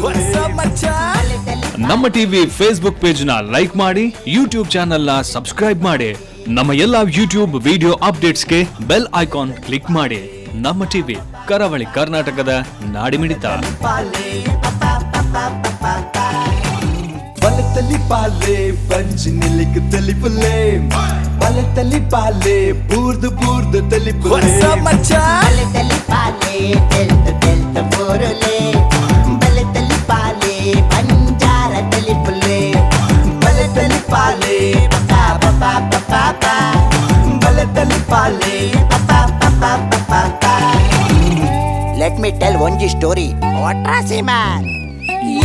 What's up, ಮಚ್ಚಾ? ನಮ್ಮ TV Facebook page ನ like ಮಾಡಿ, ಯೂಟ್ಯೂಬ್ ಚಾನೆಲ್ ನ ಸಬ್ಸ್ಕ್ರೈಬ್ ಮಾಡಿ. ನಮ್ಮ ಎಲ್ಲಾ ಯೂಟ್ಯೂಬ್ ವಿಡಿಯೋ ಅಪ್ಡೇಟ್ಸ್ಗೆ bell icon click ಮಾಡಿ. ನಮ್ಮ ಟಿವಿ, ಕರಾವಳಿ ಕರ್ನಾಟಕದ ನಾಡಿಮಿಡಿತ. ಬಲತಲಿ ಪಾಲೆ ಪಂಚ್ ನಿಲ್ಲಿಕ್ ತಲಿಪುಲೆ, ಬಲತಲಿ ಪಾಲೆ ಬೂರ್ದು ಬೂರ್ದು ತಲಿಪುಲೆ. What's up, ಮಚ್ಚಾ? ಬಲೆತಲಿ ಪಾಲೆ ತೆಲ್ತ ತೆಲ್ತ ಬೋರುಲೆ, ಬಲೆತಲಿ ಪಾಲೆ ಬಂಜಾರ ತಲಿಪುಲೆ. ಬಲತಲಿ ಪಾಲೆ ಪಾ ಪಾ ಪಾ ಪಾ ಪಾ. ಬಲತಲಿ ಪಾಲೆ. ಪಾ ಪಾ ಪಾ ಪಾ ಪಾ. Let me tell ಒಂಜಿ ಸ್ಟೋರಿ ವಾಟ್ರಾಸಿ ಮ್ಯಾನ್.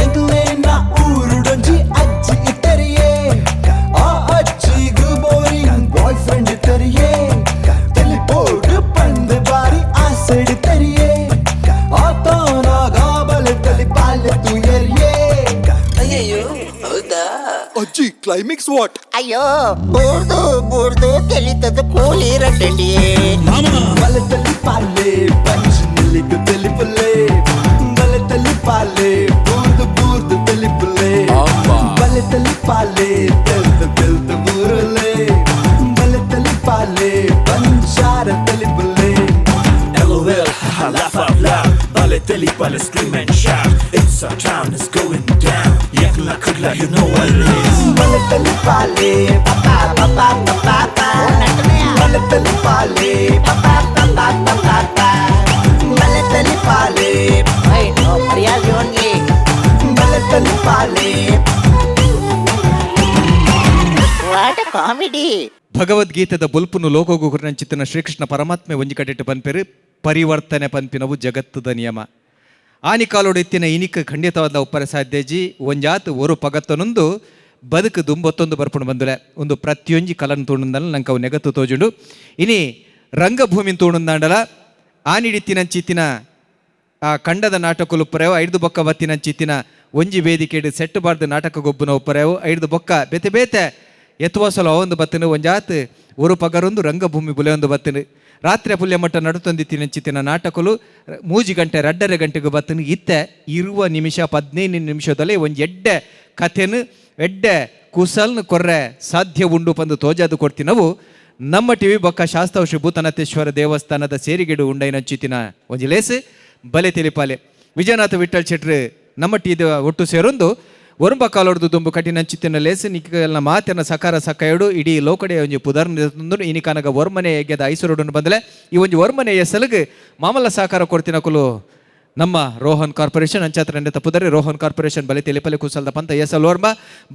ಎಂಕ್ಲೇನ ಊರುಡೊಂಜಿ ಅಜ್ಜಿ ಇತ್ತರಿಯೇ, ಆ ಅಜ್ಜಿಗು boring boy friend ಇತ್ತರಿಯೇ. ತೆಲಿಪೋಡು ಪಂದ್ ಬಾರಿ ಆಸೆಡ್ ತರಿಯೇ, ಆತನಾಗ ಬಲೆ ತಲಿ ಪಾಲೆ ತುಯರಿಯೇ. ಅಜ್ಜಿ, ಕ್ಲೈಮ್ಯಾಕ್ಸ್ what? ಅಯ್ಯೋ, ಬೂರ್ದು ಬೂರ್ದು ತೆಲಿತದ ಕೂಲಿ ರಟ್ಟಂಡಿಯೇ. ಬಲತಲಿ ಪಾಲೆ ಪಂಚ್ ನಿಲ್ಲಿಗು ತೆಲಿಪುಲೆ, ಬಲತಲಿ ಪಾಲೆ ಬೂರ್ದು ಬೂರ್ದು ತೆಲಿಪುಲೆ, ಬಲತಲಿ ಪಾಲೆ ತೆಲ್ತ ತೆಲ್ತ ಬೂರುಲೆ, ಬಲತಲಿ ಪಾಲೆ ಬಂಜಾರ ತೆಲಿಪುಲೆ. LOL, haha, laugh out loud. Balotelli, bale, scream and shout. It's our town, it's going down. Yakla kudla, you know what it is. ಬಲತಲಿ ಪಾಲೆ ಬಲತಲಿ ಪಾಲೆ ಬಲತಲಿ ಪಾಲೆ ಓನ್ಲಿ. ಬಲತಲಿ ಪಾಲೆ. What comedy! ಭಗವದ್ಗೀತೆದ ಬೊಲ್ಪುನು ಲೋಕೋಗು ಕುರಿನಂಚಿತ್ತಿನ ಶ್ರೀಕೃಷ್ಣ ಪರಮಾತ್ಮೆ ಒಂಜಿ ಕಡೆಟ್ ಪನ್ಪೆರು, ಪರಿವರ್ತನೆ ಪನ್ಪಿನವು ಜಗತ್ತದ ನಿಯಮ. ಆನಿಕಾಲೋಡು ಇತ್ತಿನ ಇನಿಕ್ ಖಂಡಿತವಾದ ಉಪ್ಪರ ಸಾಧ್ಯಜಿ. ಒಂಜಾತ್ ಒರು ಪಗತ್ತನೊಂದು ಬದುಕು ದುಂಬೊತ್ತೊಂದು ಬರ್ಪುಣು ಬಂದುಲೆ. ಒಂದು ಪ್ರತಿಯೊಂಜಿ ಕಲನ್ ತೋಣುಂದಲ್ಲ, ನಂಗೆ ಅವು ನೆಗತ್ತು ತೋಜುಂಡು. ಇನಿ ರಂಗಭೂಮಿ ತೋಣುಂದಾಂಡಲ ಆನಿಡಿತ್ತಿನಂಚಿತ್ತಿನ ಆ ಕಂಡದ ನಾಟಕಲು ಉಪ್ಪರೆವು, ಐದು ಬೊಕ್ಕ ಬತ್ತಿನಂಚಿತ್ತಿನ ಒಂಜಿ ವೇದಿಕೆಡು ಸೆಟ್ ಬಾರ್ದು ನಾಟಕ ಗೊಬ್ಬುನ ಉಪ್ಪರೆವು, ಐದು ಬೊಕ್ಕ ಬೇತೆ ಬೇತೆ ಎತ್ತುವಸಲ ಒಂದು ಬತ್ತಿನ. ಒಂಜಾತ್ ಒರು ಪಗರೊಂದು ರಂಗಭೂಮಿ ಬುಲೆ ಒಂದು ಬತ್ತಿನ. ರಾತ್ರಿ ಪುಲ್ಯ ಮಟ್ಟ ನಡುತ್ತೊಂದಿತ್ತಿನಂಚಿತ್ತಿನ ನಾಟಕಲು 3 ಗಂಟೆ 2.5 ಗಂಟೆಗೆ ಬತ್ತಿನ. ಇತ್ತೆ 20 ನಿಮಿಷ 15 ನಿಮಿಷದಲ್ಲಿ ಒಂಜಿ ಎಡ್ಡೆ ಕಥೆನು ಎಡ್ಡೆ ಕುಸಲ್ನ ಕೊರ್ರೆ ಸಾಧ್ಯ ಉಂಡು ಪಂದು ತೋಜಾದು ಕೊಡ್ತಿನವು ನಮ್ಮ ಟಿವಿ ಬೊಕ್ಕ ಶಾಸ್ತಾವ್ ಶ್ರೀ ಭೂತನಾಥೇಶ್ವರ ದೇವಸ್ಥಾನದ ಸೇರಿಗೆಡು ಉಂಡೈನಂಚಿತ್ತಿನ ಒಂಜಿ ಲೇಸ್ ಬಲೆ ತಿಳಿಪಾಲೆ. ವಿಜಯನಾಥ ವಿಠಲ್ ಶೆಟ್ರು ನಮ್ಮ ಟೀದ ಒಟ್ಟು ಸೇರೊಂದು ಒರುಂಬ ಕಾಲೊಡ್ದು ದುಂಬು ಕಟ್ಟಿನಂಚಿತ್ತಿನ ಲೇಸ್ ನಿಕ್ಕೆಲ್ನ ಮಾತಿನ ಸಕಾರ ಸಕಾಯಡು ಇಡೀ ಲೋಕಡೆ ಒಂಜಿ ಪುದರ್ನ ಇನಿಕನಗ ಒರ್ಮನೆ ಯಜ್ಞದ ಐಸರುಡನ್ನು ಬಂದಲೆ. ಈ ಒಂಜಿ ಒರ್ಮನೆಯ ಸಲಗು ಮಾಮಲ್ಲ ಸಹಕಾರ ಕೊಡ್ತಿನ ಕುಲು ನಮ್ಮ ರೋಹನ್ ಕಾರ್ಪೊರೇಷನ್. ಅಂಚಾತ್ರ ನೆತ್ತ ಪುದರಿ ರೋಹನ್ ಕಾರ್ಪೊರೇಷನ್, ಬಲೆ ತೆಲಿಪಲೆ ಕುಸಲ್ದ ಪಂತ ಎಸ್ ಎಲ್ ವರ್ಮ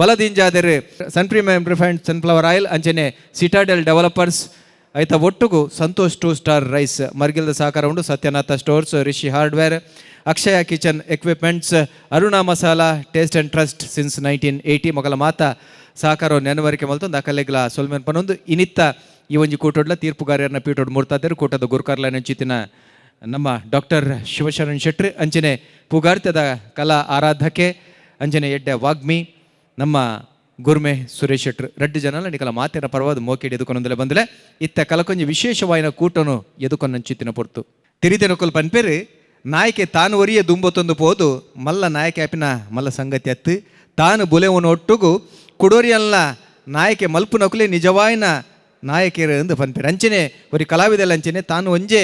ಬಲದಿಂಜಾದರೆ ಸನ್ premium refined sunflower oil, ಅಂಚನೆ ಸಿಟಾಡೆಲ್ ಡೆವಲಪರ್ಸ್, ಐತ ಒಟ್ಟುಗು ಸಂತೋಷ್ two star rice ಮರ್ಗಿಲ್ದ ಸಹಕಾರ ಉಂಡು. Satyanatha stores, Rishi hardware, Akshaya kitchen equipments, Aruna masala, taste and trust since 1980 ಮೊಗಲ ಮಾತ ಸಹಕಾರ ನೆನವರಿಕೆ ಮಲ್ತೊಂದು ಅಕಲೆಗ್ಲ ಸೊಲ್ಮೆನ್ ಪನೊಂದು. ಇನಿತ್ತ ಈ ಒಂಜಿ ಕೂಟೋಡ್ಲ ತೀರ್ಪುಗಾರರನ್ನ ಪೀಠೋಡ್ ಮೂರ್ತಾದರು ಕೂಟದ ಗುರುಕಾರ್ಲ ನೆಂಚಿತಿನ ನಮ್ಮ ಡಾಕ್ಟರ್ ಶಿವಶರಣ್ ಶೆಟ್ರ್, ಅಂಚನೆ ಪುಗಾರ್ತದ ಕಲಾ ಆರಾಧಕೆ, ಅಂಚನೆ ಎಡ್ಡೆ ವಾಗ್ಮಿ ನಮ್ಮ ಗುರ್ಮೆ ಸುರೇಶ್ ಶೆಟ್ರ್. ರಡ್ಡು ಜನ ನಿಕಲ ಮಾತಿನ ಪರವಾದ ಮೋಕೆಡ್ ಎದುಕೊನೊಂದಲೆ ಬಂದಲೆ. ಇತ್ತ ಕಲಕೊಂಜಿ ವಿಶೇಷವಾಯಿನ ಕೂಟನು ಎದುಕೊನಂಚಿತ್ತಿನ ಪೊರ್ತು. ತಿರಿದೆನಕುಲ್ ಪನ್ಪೆರು, ನಾಯಕೆ ತಾನು ಒರಿಯ ದುಂಬೊತ್ತೊಂದು ಪೋದು ಮಲ್ಲ ನಾಯಕೆ ಆಪಿನ ಮಲ್ಲ ಸಂಗತಿ ಅತ್ತು. ತಾನು ಬುಲೆವನ ಒಟ್ಟುಗು ಕುಡೋರಿಯಲ್ಲ ನಾಯಕೆ ಮಲ್ಪುನಕುಲೆ ನಿಜವಾಯಿನ ನಾಯಕಿಯರು ಎಂದು ಪನ್ಪೆರು. ಅಂಚನೆ ಒರಿ ಕಲಾವಿದಲ್ಲ ಅಂಚನೆ ತಾನು ಒಂಜೆ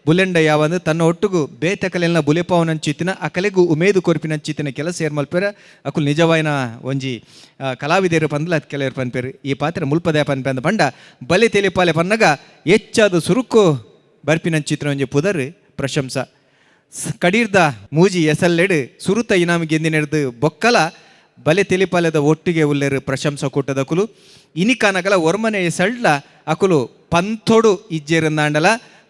ಬುಲೆಂಡ ಯಾವಂದು ತನ್ನ ಒಟ್ಟುಗು ಬೇತೆ ಕಲೆಲ್ನ ಬುಲೆಪಾವನಂಚಿತ್ತಿನ ಅಕಲೆಗು ಉಮೇದು ಕೊರ್ಪಿನಂಚಿತ್ತಿನ ಕೆಲಸ ಏರ್ ಮಲ್ಪೆರ ಅಕುಲ್ ನಿಜವಾಯಿನ ಒಂಜಿ ಕಲಾವಿದರು ಪಂದ್ಲ ಕೆಲವರು ಪನ್ಪೆರು. ಈ ಪಾತ್ರ ಮುಲ್ಪದ ಪನ್ಪೆ ಅಂದ ಪಂಡ ಬಲೆ ತೆಲಿಪಾಲೆ ಪನ್ನಗ ಹೆಚ್ಚಾದ ಸುರುಕು ಬರ್ಪಿನಂಚಿತ್ತಿನ ಒಂಜಿ ಪುದರ್ ಪ್ರಶಂಸಾ. ಕಡೀರ್ದ ಮೂಜಿ ಎಸಲ್ಲೆಡು ಸುರುತ ಇನಾಮ್ ಗೆಂದಿನೆಡ್ದು ಬೊಕ್ಕಲ ಬಲೆ ತೆಲಿಪಾಲೆದ ಒಟ್ಟಿಗೆ ಉಲ್ಲೆರು ಪ್ರಶಂಸ ಕೂಟದಕುಲು. ಇನಿಕಾನಗಲ ಒರ್ಮನೆ ಸಳ್ಳ ಅಕುಲು ಪಂಥೊಡು ಇಜ್ಜೇರಂದಾಂಡಲ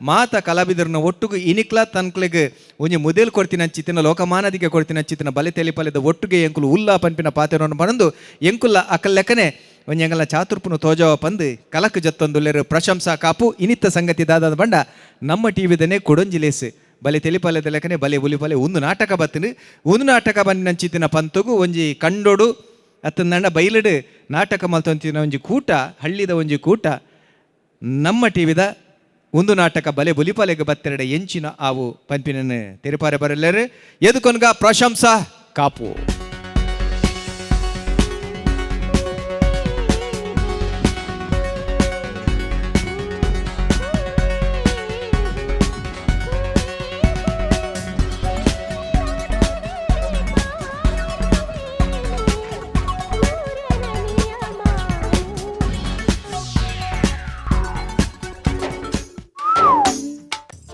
ಮಾತ ಕಲಾವಿದರನ್ನ ಒಟ್ಟುಗು ಇನಿಕ್ಲ ತನ್ಕ್ಲೆಗ್ ಒಂಜಿ ಮುದೇಲ್ ಕೊಡ್ತಿನ ಚಿತ್ತಿನ ಲೋಕಮಾನದಿಗೆ ಕೊಡ್ತಿನ ಚಿತ್ತಿನ ಬಲೆ ತೆಲಿಪಾಲೆದ ಒಟ್ಟುಗೆ ಎಂಕುಲು ಉಲ್ಲ ಪನ್ಪಿನ ಪಾತೆರನ್ನು ಪನೊಂದು ಎಂಕುಲ್ಲ ಅಕಲ್ ಲೆಕ್ಕನೆ ಒಂಜಿ ಎಂಗಲ ಚಾತುರ್ಪುನು ತೋಜವ ಪಂದು ಕಲಕ್ ಜತ್ತೊಂದುಲ್ಲೆರು ಪ್ರಶಂಸಾ ಕಾಪು. ಇನಿತ್ತ ಸಂಗತಿ ದಾದ ಬಂಡ ನಮ್ಮ ಟಿವಿದನೆ ಕೊಡೊಂಜಿ ಲೇಸ್ ಬಲೆ ತೆಲಿಪಾಲೆದ ಲೆಕ್ಕನೆ ಬಲೆ ಉಲಿಪಾಲೆ ಒಂದು ನಾಟಕ ಬತ್ತಿನ. ಒಂದು ನಾಟಕ ಬಂದಿನಂಚಿತ್ತಿನ ಪಂತುಗು ಒಂಜಿ ಕಂಡೋಡು ಅತ್ತಂದಂಡ ಬೈಲಡು ನಾಟಕ ಮಲ್ತೊಂತಿನ ಒಂಜಿ ಕೂಟ, ಹಳ್ಳಿದ ಒಂಜಿ ಕೂಟ ನಮ್ಮ ಟಿವಿದ ಒಂದು ನಾಟಕ ಬಲೆ ಬುಲಿಪಾಲೆಗೆ ಬತ್ತೆರಡ ಎಂಚಿನ ಆವು ಪಂಪಿನ ತೆರಿಪಾರೆ ಬರಲ್ಲೇರು ಎದುಕೊನ್ಗ ಪ್ರಶಂಸಾ. Kapu.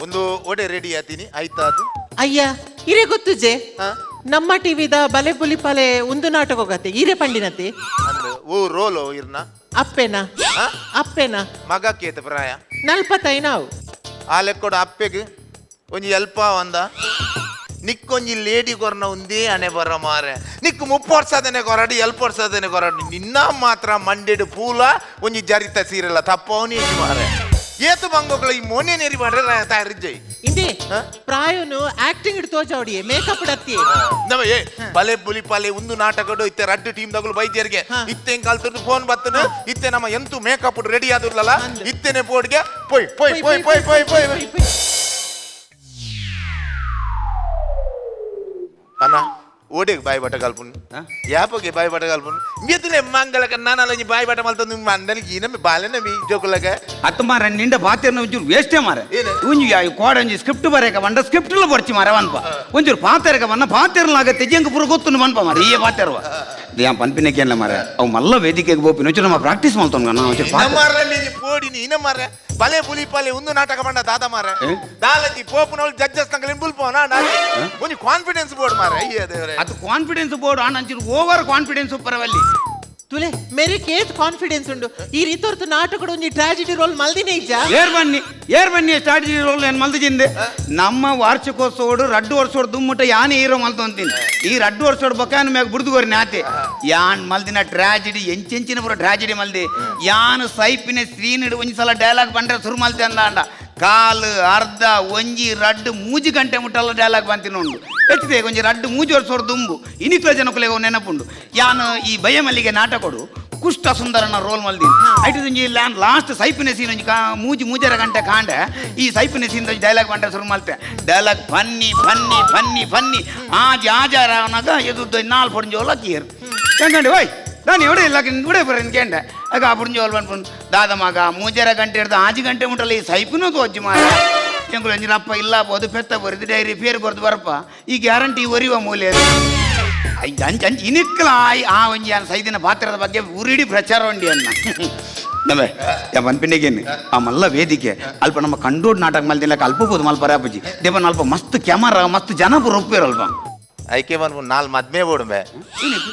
ಒಂದು ಒಡೆ ರೆಡಿ ಆತೀನಿ ಆಯ್ತಾ ಅದು? ಅಯ್ಯ ಇರೆ ಗೊತ್ತುಜೆ, ನಮ್ಮ ಟಿವಿದ ಬಲೆ ಪುಲಿ ಪಲೆ ಒಂದು ನಾಟಕ ಹೋಗತ್ತೆ ಈರೆ ಪಂಡಿನತೆ. ಅಂದ್ರೆ ಓ ರೋಲೋ ಇರ್ನ? ಅಪ್ಪೆನ. ಅಪ್ಪೆನ. ಮಗ ಕೇತ ಪ್ರಾಯ? ನಲ್ಪತ್ತೈ ನಾವು. ಆ ಲೆಕ್ಕೊಡು ಅಪ್ಪೆಗೆ ಒಂಜಿ ಎಲ್ಪ ಒಂದ ನಿಕ್ಕೊಂಜಿ ಲೇಡಿ ಕೊರ್ನ ಒಂದೇ ಅಣೆ ಬರ ಮಾರೆ. ನಿಕ್ಕು ಮುಪ್ಪ ವರ್ಷದನೆ ಕೊರಡಿ, ಎಲ್ಪ ವರ್ಷದನೆ ಕೊರಡಿ, ನಿನ್ನ ಮಾತ್ರ ಮಂಡೆಡು ಪೂಲ ಒಂಜಿ ಜರಿತ ಸೀರೆಲ್ಲ ತಪ್ಪವನಿ ಮಾರೆ. ಏತು ಬಂಗೋಗಳ ಈ ಮೊನ್ನೆ ನೆರಿ ಮಾಡ್ರೆ ತಯಾರಿಜ್ಜೈ. ಇಂದೇ ಪ್ರಾಯನು ಆಕ್ಟಿಂಗ್ ಇಡ್ ತೋಜಾವಡಿಯೆ ಮೇಕಪ್ ಡತ್ತಿ. ನಮ ಏ ಬಲೆ ಬುಲಿ ಪಾಲೆ ಒಂದು ನಾಟಕಡು ಇತ್ತೆ ರಡ್ಡು ಟೀಮ್ ದಗಳು ಬೈದ್ಯರಿಗೆ ಇತ್ತೆ ಕಲ್ತದ್ದು ಫೋನ್ ಬತ್ತನು ಇತ್ತೆ ನಮ್ಮ ಎಂತು ಮೇಕಪ್ ರೆಡಿ ಆದಿರ್ಲಲ್ಲ ಇತ್ತೆನೆ ಬೋರ್ಡ್ಗೆ ಪೊಯ್ ಪೊಯ್ ಪೊಯ್ ಪೊಯ್ ಪೊಯ್ ಪೊಯ್ ಪೊಯ್. ಅಣ್ಣ ಓಡೆಗ್ ಬಾಯಿ ಬಟ ಕಲ್ಪುನ್ ಯಾಪಗೆ ಬಾಯಿ ಬಟ ಕಲ್ಪುನ್ ಮೆದುಲೆ ಮಂಗಲಕ ನಾನಲ್ಲ ಬಾಯಿ ಬಟ ಮಲ್ತಂದು ಮಂದನಿಗೆ ಈನಮ್ಮೆ ಬಾಲೆನ ಮೀ ಜೋಕುಲಕ. ಅತ್ತ ಮಾರ ನಿಂಡ ಪಾತಿರ್ನ ಒಂಚೂರು ವೇಸ್ಟೇ ಮಾರ. ಏನು? ಒಂಜಿ ಕೋಡ ಒಂಜಿ ಸ್ಕ್ರಿಪ್ಟ್ ಬರೆಯಕ ಬಂಡ ಸ್ಕ್ರಿಪ್ಟ್ ಬರ್ಚಿ ಮಾರ ವನ್ಪ ಒಂಚೂರು ಪಾತೆರಕ ಬನ್ನ ಪಾತೆರ್ಲಾಗತ್ತೆ ಜಂಗ ಪೂರ ಗೊತ್ತುಂಡು ಮನ್ಪ ಮಾರ ಈ ಪಾತೆರ್ವ ಯಾನ್ ಪನ್ಪಿನಕ್ಕೆ ಮಾರ ಅವು ಮಲ್ಲ ವೇದಿಕೆಗೆ ಬೋಪಿನ ಒಂಚೂರು ನಮ್ಮ ಪ್ರಾಕ್ಟೀಸ್ ಮಾಡ್ತಾನ ಒಂಚೂರು ಇನ ಮಾರ ನೀ ಪೋಡಿ ನೀ ಇನ ಮಾರ ಬಲೆ ಪುಲಿ ಪಾಲೆ ಒಂದು ನಾಟಕ ಬಂಡ ದಾದ ಮಾರ ದಾಲಜಿ ಪೋಪುನವಳು ಜಡ್ಜಸ್ ತಂಗಲಿನ್ ಬುಲ್ಪೋನ ಒಂಜಿ ಕಾನ್ಫಿಡೆನ್ಸ್ ಬೋರ್ಡ್ ಮಾರ ಅಯ್ಯ ದೇವ್ರೆ. ಅದು ಕಾನ್ಫಿಡೆನ್ಸ್ ಬೋರ್ಡ್ ಆನ್ ಒಂಚೂರು ಓವರ್ ಕಾನ್ಫಿಡೆನ್ಸ್ ಪರವಲ್ಲಿ. ತುಲೆ ಮೇರೆ ಕೇತ್ ಕಾನ್ಫಿಡೆನ್ಸ್ ಉಂಡು ಈ ರೀತೊರ್ತು ನಾಟಕಡು ಒಂಜಿ ಟ್ರಾಜಿಡಿ ರೋಲ್ ಮಲ್ದಿನೇ ಇಜ್ಜ. ಏರ್ ಬನ್ನಿ ಏರ್ ಬನ್ನಿ ಸ್ಟ್ರಾಟಜಿ ರೋಲ್ ಏನು ಮಲ್ದಿಜಿಂದೆ ನಮ್ಮ ವಾರ್ಷಿಕೋತ್ಸವಡು ರಡ್ಡು ವರ್ಷೋಡು ದುಮ್ಮುಟ ಯಾನೆ ಹೀರೋ ಮಲ್ತು ಅಂತೀನಿ ಈ ರಡ್ಡು ವರ್ಷೋಡು ಬೊಕ್ಕಾನ ಮ್ಯಾಗ ಬುಡ್ದುಗೋರಿ ನಾತೆ ಯಾನ್ ಮಲ್ದಿನ ಟ್ರಾಜಿಡಿ ಎಂಚೆಂಚಿನ ಪೂರ ಟ್ರಾಜಿಡಿ ಮಲ್ದಿ ಯಾನ್ ಸೈಪಿನ ಸ್ತ್ರೀನಿಡು ಒಂಜಿ ಸಲ ಡೈಲಾಗ್ ಬಂದ್ರೆ ಸುರು ಮಲ್ತೆ ಅಂದ ಕಾಲು ಅರ್ಧ ಒಂಜಿ ರಡ್ಡು ಮೂಜಿ ಗಂಟೆ ಮುಟ್ಟಲ್ಲ ಡೈಲಾಗ್ ಬಂತಿನ ಉಂಡು ಹೆಚ್ಚಿದೆ ಒಂಜಿ ರಡ್ಡು ಮೂಜಿ ವರ್ಷೋಡು ದುಂಬು ಇನಿಕ್ಲ ಜನಕುಲೆಗೆ ನೆನಪುಂಡು ಯಾನ್ ಈ ಬಯಮಲ್ಲಿಗೆ ನಾಟಕೊಡು ಕುಷ್ಟ ಸುಂದರನ ರೋಲ್ ಮಲ್ದಿ ಐಟು ಒಂಜಿ ಲಾಸ್ಟ್ ಸೈಪಿನ ಸೀನ್ ಒಂಜಿ ಮೂಜಿ ಮೂಜರ ಗಂಟೆ ಕಾಂಡೆ ಈ ಸೈಪಿನ ಸೀನ್ ಒಂಜಿ ಡೈಲಾಗ್ ಬಂಟ ಶುರು ಮಲ್ತೆ dialogue funny funny funny funny ಆಜಿ ಆಜಾರ ಅವನಾಗ ಎದುದ್ದು ನಾಲ್ ಪೊಡಿಂಜೋಲ ಕೀರ್ ಕಂಡು ಓಯ್ ನಾನು ಎವಡೆ ಇಲ್ಲ ಉಡೆ ಬರ ಕೇಂಡೆ ಆಗ ಆ ಪುಡಿಂಜೋಲ್ ಬಂದ್ಕೊಂಡು ದಾದ ಮಗ ಮೂಜರ ಗಂಟೆ ಹಿಡ್ದು ಆಜಿ ಗಂಟೆ ಮುಟ್ಟಲ್ಲ ಈ ಸೈಪಿನೂ ತೋಜಿ ಮಾರ ಎಂಗುಲು ಅಂಜಿನಪ್ಪ ಇಲ್ಲ ಬೋದು ಪೆತ್ತ ಬರಿದು ಡೈರಿ ಪೇರು ಬರೆದು ಬರಪ್ಪ ಈ ಗ್ಯಾರಂಟಿ ಒರಿವ ಮೂಲೆ ಅಂಚ್ ಅಂಚ್ ಇನಿಕ್ಕಲ ಆಯ್ ಆ ಒಂಜಿ ಯಾನ್ ಸೈದಿನ ಪಾತ್ರದ ಬಗ್ಗೆ ಊರಿಡಿ ಪ್ರಚಾರ ಉಂಡಿ ಅನ್ನ ನಮೆ ಯಾ ಪನ್ಪಿನಿಗೇನು ಆ ಮಲ್ಲ ವೇದಿಕೆ ಅಲ್ಪ ನಮ್ಮ ಕಂಡೋಡ್ ನಾಟಕ ಮಲ್ದಿಲ್ಲ ಅಲ್ಪ ಬೋದು ಮಲ್ಪ ರಾಪುಜಿ ದೇವನ ಅಲ್ಪ ಮಸ್ತ್ ಕ್ಯಾಮರಾ ಮಸ್ತ್ ಜನ ಪೂರ ಒಪ್ಪಿರಲ್ಪ. ಐಕೆ ಬಂದು ನಾಲ್ ಮದ್ಮೆ ಬೋಡು ಬೇ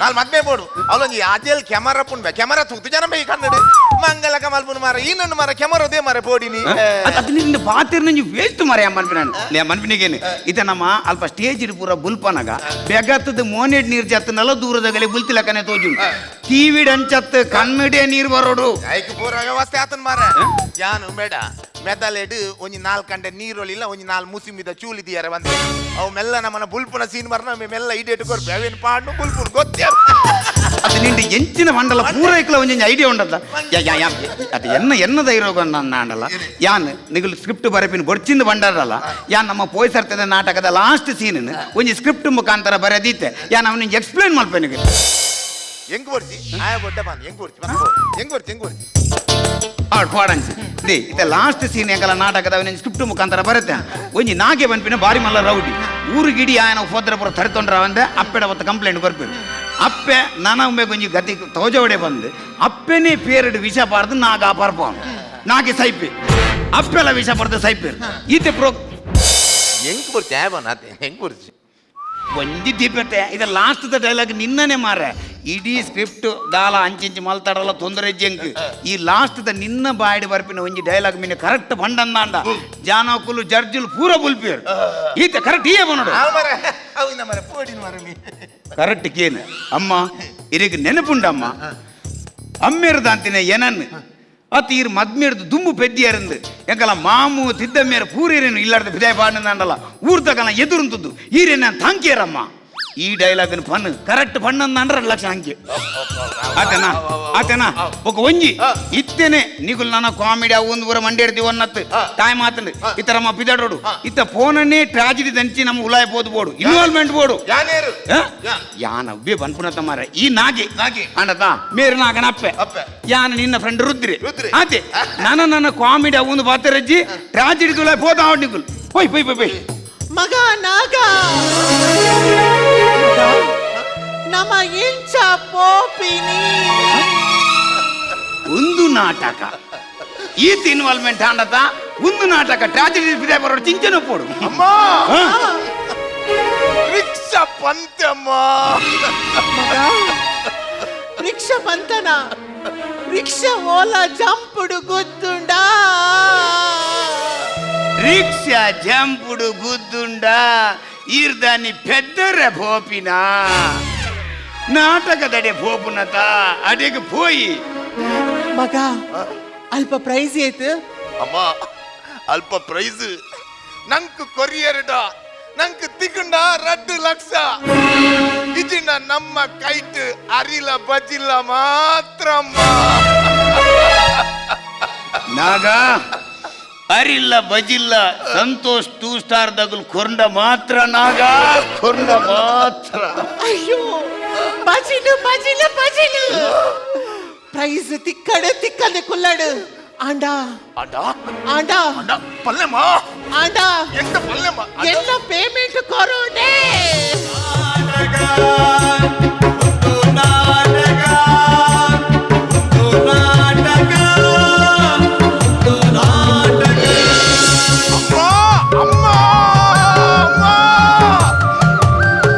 ನಾಲ್ ಮದ್ಮೆ ಬೋಡು ಅವಳೊಂಜಿ ಅಜೇಲ್ ಕ್ಯಾಮರಾ ಪುಣ್ ಬೇ ಕ್ಯಾಮರಾ ತೂತು ಜನ ಬೇ ಕನ್ನಡ ಮಂಗಲಕ ಮಲ್ಪುನ ಮಾರ ಇನ್ನೊಂದು ಮಾರ ಕ್ಯಾಮರಾ they ಮಾರ ಪೋಡಿನಿ. ಅದು ನಿನ್ನ ಪಾತಿರ್ ನಂಜಿ ವೇಸ್ಟ್ ಮಾರ ಯಾ ಮನ್ಪಿನ ಯಾ ಮನ್ಪಿನಿಗೇನು ಇತ ನಮ್ಮ ಅಲ್ಪ ಸ್ಟೇಜ್ ಪೂರ ಬುಲ್ಪನಗ ಬೆಗತ್ತದ ಮೋನೆಡ್ ನೀರು ಜತ್ತನಲ್ಲ ದೂರದಾಗಲೇ ಬುಲ್ತಿಲಕನೆ ತೋಜು ಟಿವಿಡ್ ಅಂಚತ್ತು ಕಣ್ಣಡೆ ನೀರು ಬರೋಡು ಐಕೆ ಪೂರ ವ್ಯವಸ್ಥೆ ಆತನ್ ಮಾರ ಯಾನು ಬೇಡ ಮೆದಲೆಡ್ ಒಂಜಿ ನಾಲ್ಕು ಗಂಟೆ ನೀರೊಳಿಲ್ಲ ಒಂಜಿ ನಾಲ್ ಮುಸಿಮಿದ ಚೂಲಿದಿಯಾರೆ ಬಂದೆ ಅವು ಮೆಲ್ಲ ನಮ್ಮನ ಬುಲ್ಪುನ ಸೀನ್ ಬರ್ನ ಮೆಲ್ಲ ಇಡೇಟು ಕೊರ್ಪೆ ಅವೇನು ಪಾಡು ಬುಲ್ಪುನ್ ಗೊತ್ತೇ. ಅದು ನಿಂಡು ಎಂಚಿನ ಮಂಡಲ ಪೂರೈಕಲ ಒಂಜೊಂಜಿ ಐಡಿಯಾ ಉಂಡದ ಯಾ ಯಾ ಯಾ ಅದು ಎನ್ನ ಎನ್ನ ಧೈರ್ಯ ನಾಂಡಲ್ಲ ಯಾನ್ ನಿಗಲು ಸ್ಕ್ರಿಪ್ಟ್ ಬರೆಪಿನ ಬೊಡ್ಚಿಂದ ಬಂಡಾರಲ್ಲ ಯಾನ್ ನಮ್ಮ ಪೋಯ್ಸರ್ತದ ನಾಟಕದ ಲಾಸ್ಟ್ ಸೀನ್ ಒಂಜಿ ಸ್ಕ್ರಿಪ್ಟ್ ಮುಖಾಂತರ ಬರೆದೀತೆ ಯಾನ್ ಅವನಿಗೆ ಎಕ್ಸ್ಪ್ಲೇನ್ ಮಲ್ಪೆ ನಿಗಲು. ಹೆಂಗ್ ಬರ್ತಿ ಆಯ ಬೊಡ್ಡ ಬಾನ್ ಹೆಂಗ್ ಬರ್ತಿ ಹೆಂಗ್ ಬರ್ತಿ ಹೆಂಗ್ ಬರ್ತಿ ಆಡ್ ಪಾಡಂಚಿ they ಇತ್ತೆ ಲಾಸ್ಟ್ ಸೀನ್ ಎಂಕಲ ನಾಟಕದ ಅವನ ಸ್ಕ್ರಿಪ್ಟ್ ಮುಖಾಂತರ ಬರುತ್ತೆ ಒಂಜಿ ನಾಗೆ ಬನ್ಪಿನ ಬಾರಿ ಮಲ್ಲ ರೌಡಿ ಊರು ಗಿಡಿ ಆಯನ ಉಪದ್ರ ಪೂರ ತಡೆತೊಂಡ್ರ ಅಂದೆ ಅಪ್ಪೆಡ ಒತ್ತ ಕಂಪ್ಲೇಂಟ್ ಬರ್ಪೇರು ಅಪ್ಪೆ ನನ ಒಮ್ಮೆ ಒಂಜಿ ಗತಿ ತೋಜವಡೆ ಬಂದು ಅಪ್ಪೆನೇ ಪೇರಡು ವಿಷ ಪಾರ್ದು ನಾಗ ಪರ್ಪವನು ನಾಗೆ ಸೈಪಿ ಅಪ್ಪೆಲ್ಲ ವಿಷ ಪರ್ದು ಸೈಪೇರು ಈತೆ ಪ್ರೋ ಹೆಂಗ್ ಬರ್ತಿ ಆಯ ಬಾನ್ ಅದೇ ಹೆಂಗ್ ಬರ್ತಿ ಒಂಜಿ ದೀಪತೆ ಇದು last the dialogue ನಿನ್ನನೆ ಮಾರೆ ಇಡೀ ಸ್ಕ್ರಿಪ್ಟ್ ದಾಲ ಅಂಚಿಂಚಿ ಮಲ್ತಾಡಲ್ಲ ತೊಂದರೆ ಜಂಕ್ ಈ ಲಾಸ್ಟ್ the ನಿನ್ನ ಬಾಯಿಡ್ ಬರ್ಪಿನ ಒಂಜಿ ಡೈಲಾಗ್ ಮೀನು ಕರೆಕ್ಟ್ ಬಂಡಂದಾಂಡ ಜಾನಕುಲು ಜಡ್ಜುಲು ಪೂರ ಬುಲ್ಪಿಯರು ಈತ ಕರೆಕ್ಟ್ ಈಯೇ ಬನ್ನೋಡು ಕರೆಕ್ಟ್ ಕೇನು ಅಮ್ಮ ಇರಿಗೆ ನೆನಪುಂಡಮ್ಮ ಅಮ್ಮೇರ್ದಾಂತಿನ ಏನನ್ನು ಅತ್ ಈರ್ ಮದ್ಮೇರ್ದು ದುಂಬು ಪೆದ್ದಿಯರಂದು ಎಂಕಲ ಮಾಮು ತಿದ್ದಮೇರ ಪೂರೇರೇನು ಇಲ್ಲಾರ್ದ ಬಿದಾಯ ಪಾಡಿಂದಾಂಡಲ್ಲ ಊರ್ತಕಲ ಎದುರುಂತದ್ದು ಈರೇನ ತಾಂಕಿಯರಮ್ಮ ಈ ಡೈಲಾಗ್ ಫನ್ ಕರೆಕ್ಟ್ ಫನ್ ಅಂದ್ರ 2 ಲಕ್ಷ ಅಂಕೆ ಆತನಾ ಆತನಾ ఒక ಒಂಜಿ ಇತ್ತೇನೆ ನಿಗುಲ್ ನನ್ನ ಕಾಮಿಡಿ ಅವು ಒಂದು ಪೂರ ಮಂಡಿ ಇಡ್ತೀವಿ ಒನ್ನತ್ತು ಟೈಮ್ ಆತಂಡು ಇತರ ನಮ್ಮ ಪಿದಾಡೋಡು ಇತ್ತ ಫೋನನ್ನೇ ಟ್ರಾಜಿಡಿ ದಂಚಿ ನಮ್ಮ ಉಲಾಯ ಪೋದು ಬೋಡು ಇನ್ವಾಲ್ವ್ಮೆಂಟ್ ಬೋಡು ಯಾನ ಅವ್ವೇ ಬನ್ಪುನತ ಮಾರ ಈ ನಾಗಿ ಅಂಡತಾ ಮೇರು ನಾಗನ ಅಪ್ಪೆ ಯಾನ ನಿನ್ನ ಫ್ರೆಂಡ್ ರುದ್ರಿ ಆತೆ ನನ್ನ ನನ್ನ ಕಾಮಿಡಿ ಅವು ಒಂದು ಬಾತರಜ್ಜಿ ಟ್ರಾಜಿಡಿ ತುಲಾಯ ಪೋದ ಆವಡ್ ನಿಗುಲ್ ಪೋಯ್ ಪೋಯ್ ಪೋಯ್ ಪೋಯ್ ಮಗ ನಾಗ ನಮ್ಮ ಇಂಚ ಪೋಪಿನಿ ಒಂದು ನಾಟಕ ಈತ ಇನ್ವಾಲ್ವ್ಮೆಂಟ್ ಆಂಡತ ಒಂದು ನಾಟಕ ಟ್ರಾಜಿಡಿ ಬಿದೆ ಬರೋಡು ಚಿಂಚನ ಪೋಡು ಅಮ್ಮ ರಿಕ್ಷಾ ಪಂತಮ್ಮ ಮಗ ರಿಕ್ಷಾ ಪಂತನ ರಿಕ್ಷಾ ಓಲಾ ಜಂಪುಡು ಗುದ್ದುಂಡಾ ರಿಕ್ಷಾ ಜಂಪುಡು ಗುದ್ದುಂಡಾ ಈರ್ದಾನಿ ಪೆದ್ದರ ಭೋಪಿನಾ ನಾಟಕದಡೆ ಭೋಪುನತ ಅಡೆಗೆ ಪೋಯಿ ಮಗ ಅಲ್ಪ ಪ್ರೈಸ್ ಏತು ಅಮ್ಮ ಅಲ್ಪ ಪ್ರೈಸ್ ನಂಕ್ ಕೊರಿಯರ್ಡ ನಂಕ್ ತಿಕ್ಕುಂಡ 2 ಲಕ್ಷ ಇಜಿನ ನಮ್ಮ ಕೈಟ್ ಅರಿಲ ಬಜಿಲ್ಲ ಮಾತ್ರ ಅಮ್ಮ ನಾಗ ಅರಿಲ್ಲ ಬಜಿಲ್ಲ ಸಂತೋಷ್ 2 ಸ್ಟಾರ್ ದಗುಲ್ ಕೊರಂಡ ಮಾತ್ರ ನಾಗ ಕೊರಂಡ ಮಾತ್ರ ಅಯ್ಯೋ ಬಜಿಲು ಬಜಿಲು ಬಜಿಲು ಪ್ರೈಸ್ ತಿಕ್ಕಡು ತಿಕ್ಕದೆ ಕುಲ್ಲಡು ಆಂಡಾ ಆಂಡಾ ಆಂಡಾ ಆಂಡಾ ಪಲ್ಲೆಮ್ಮ ಆಂಡಾ ಎಂತ ಪಲ್ಲೆಮ್ಮ ಎಲ್ಲ ಪೇಮೆಂಟ್ ಕೊರೋನೆ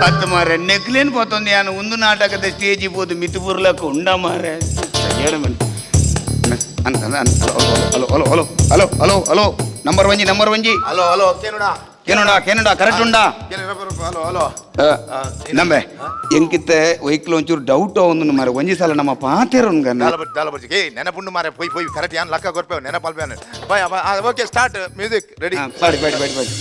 ಅತ್ತ ಮಾರೆ ನೆಕ್ಲೇನ್ ಪೋತೊಂದು ಯಾನು ಒಂದು ನಾಟಕದ ಸ್ಟೇಜ್ ಪೋದು ಮಿತಿಪುರ್ಲಕ್ಕ ಉಂಡ ಮಾರೆ hello hello hello hello hello hello number ಒಂಜಿ ನಂಬರ್ ಒಂಜಿ ಹಲೋ ಹಲೋ ಕೇನುಡಾ ಕೇನುಡಾ ಕೇನುಡಾ ಕರೆಕ್ಟ್ ಉಂಡಾ ಹಲೋ ಹಲೋ ನಂಬೆ ಎಂಕಿತ್ತೆ ವೆಹಿಕಲ್ ಒಂಚೂರು ಡೌಟ್ ಒಂದು ಮಾರೆ ಒಂಜಿ ಸಲ ನಮ್ಮ ಪಾತೆರ ಏ ನೆನಪುಂಡು ಮಾರೆ ಪೋಯ್ ಪೋಯ್ ಕರೆಕ್ಟ್ ಯಾನ್ ಲಕ್ಕ ಕೊರ್ಪೇವು ನೆನಪಲ್ಪೇನು bye okay start music ready ಬಾಡಿ ಬಾಡಿ ಬಾಡಿ ಬಾಡಿ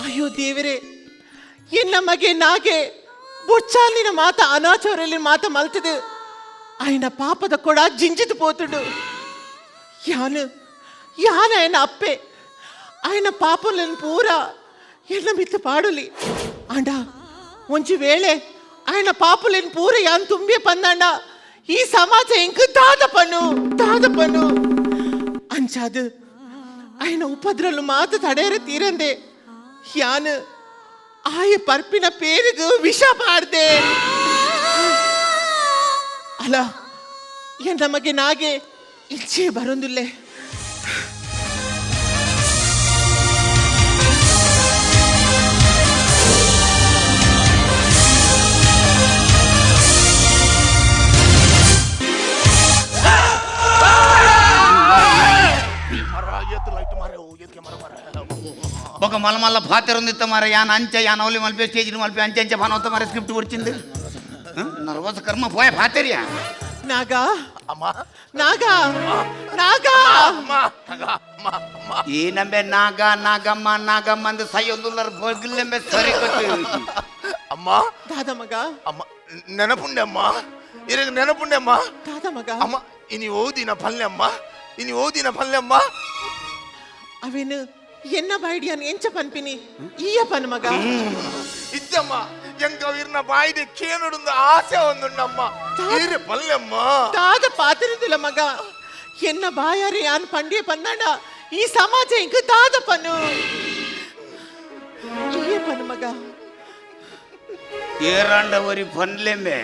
ಅಯ್ಯೋ ದೇವರೇ ಎನ್ನ ಮಗೆ ನಾಗೆ ಬೊಚ್ಚಾಲಿನ ಮಾತ ಅನಾಚೋರಲ್ಲಿ ಮಾತ ಮಲ್ತದು ఆయన ಪಾಪದ ಕೊಡ ಜಿಂಜಿದು ಪೋತುಡು ಯಾನು ಯಾನ ఆయన ಅಪ್ಪೆ ఆయన ಪಾಪలను ಪೂರ ಎನ್ನ ಮಿತ್ತು ಪಾಡುಲಿ ಆಂಡ ಒಂಜಿ ವೇಳೆ ఆయన ಪಾಪುಲೆನ್ ಪೂರ ಯಾನ್ ತುಂಬಿ ಪಂದಾಂಡ ಈ ಸಮಾಜ ಎಂಕ್ ದಾದ ಪನು ದಾದ ಪನು ಅಂಚಾದು ఆయన ಉಪದ್ರಲು ಮಾತು ತಡೆಯರ ತೀರಂದೆ ಯಾನು ಆಯ ಪರ್ಪಿನ ಪೇರಿಗು ವಿಷ ಪಾಡ್ದೆ ಅಲ್ಲ ಎನ್ನ ಮಗೆ ನಾಗೆ ಇಚ್ಛೆ ಬರೊಂದುಲ್ಲೆ ఒక మల్ల మల్ల పాతెరుంది మారే యాన్ అంచె యాన్ ಅವಲಿ ಮಲ್ಪೆ ಸ್ಟೇಜ್ ಮಲ್ಪೆ ಅಂಚೆ ಅಂಚೆ ಭಾನವತ್ತ ಮಾರೆ ಸ್ಕ್ರಿಪ್ಟ್ వచ్చింది ನರ್ವಸ್ ಕರ್ಮ పోయ ಪಾತೆರಿಯಾ ನಾಗಾ ಅಮ್ಮ ನಾಗಾ ನಾಗಾ ಅಮ್ಮ ಅಮ್ಮ ಅಮ್ಮ ಈ ನಂಬೆ ನಾಗ ನಾಗಮ್ಮ ನಾಗಮ್ಮ ಅಂದು ಸೈಯೊಂದುಲ್ಲರ್ ಬಗ್ಲೆಂಬೆ ಸರಿ ಕೊಟ್ಟು ಅಮ್ಮ ದಾದ ಮಗ ಅಮ್ಮ ನೆನಪುಂಡೆ ಅಮ್ಮ ಇರಗ ನೆನಪುಂಡೆ ಅಮ್ಮ ದಾದ ಮಗ ಅಮ್ಮ ಇನಿ ಓದಿನ ಪಲ್ಲೆ ಅಮ್ಮ ಇನಿ ಓದಿನ ಪಲ್ಲೆ ಅಮ್ಮ ಅವೇನು ಎನ್ನ ಬಾಯ್ಡಿಯಾನ್ ಎಂಚ ಪನ್ಪಿನಿ ಈಯ ಪನ್ ಮಗ ಇಜ್ಜಮ್ಮ ಎಂಕ ಇರ್ನ ಬಾಯಿಡೆ ಕೇನುಡುಂದು ಆಸೆ ಒಂದುಂಡಮ್ಮ ಈರೆ ಪಲ್ಲೆಮ್ಮ ದಾದ ಪಾತಿರುದಿಲ್ಲ ಮಗ ಎನ್ನ ಬಾಯಾರೆ ಯಾನ್ ಪಂಡಿಯ ಪನ್ನಡ ಈ ಸಮಾಜ ಎಂಕ್ ದಾದ ಪನು ಈಯ ಪನ್ ಮಗ ಏರಾಂಡ ಒರಿ ಪನ್ಲೆಂಬೆ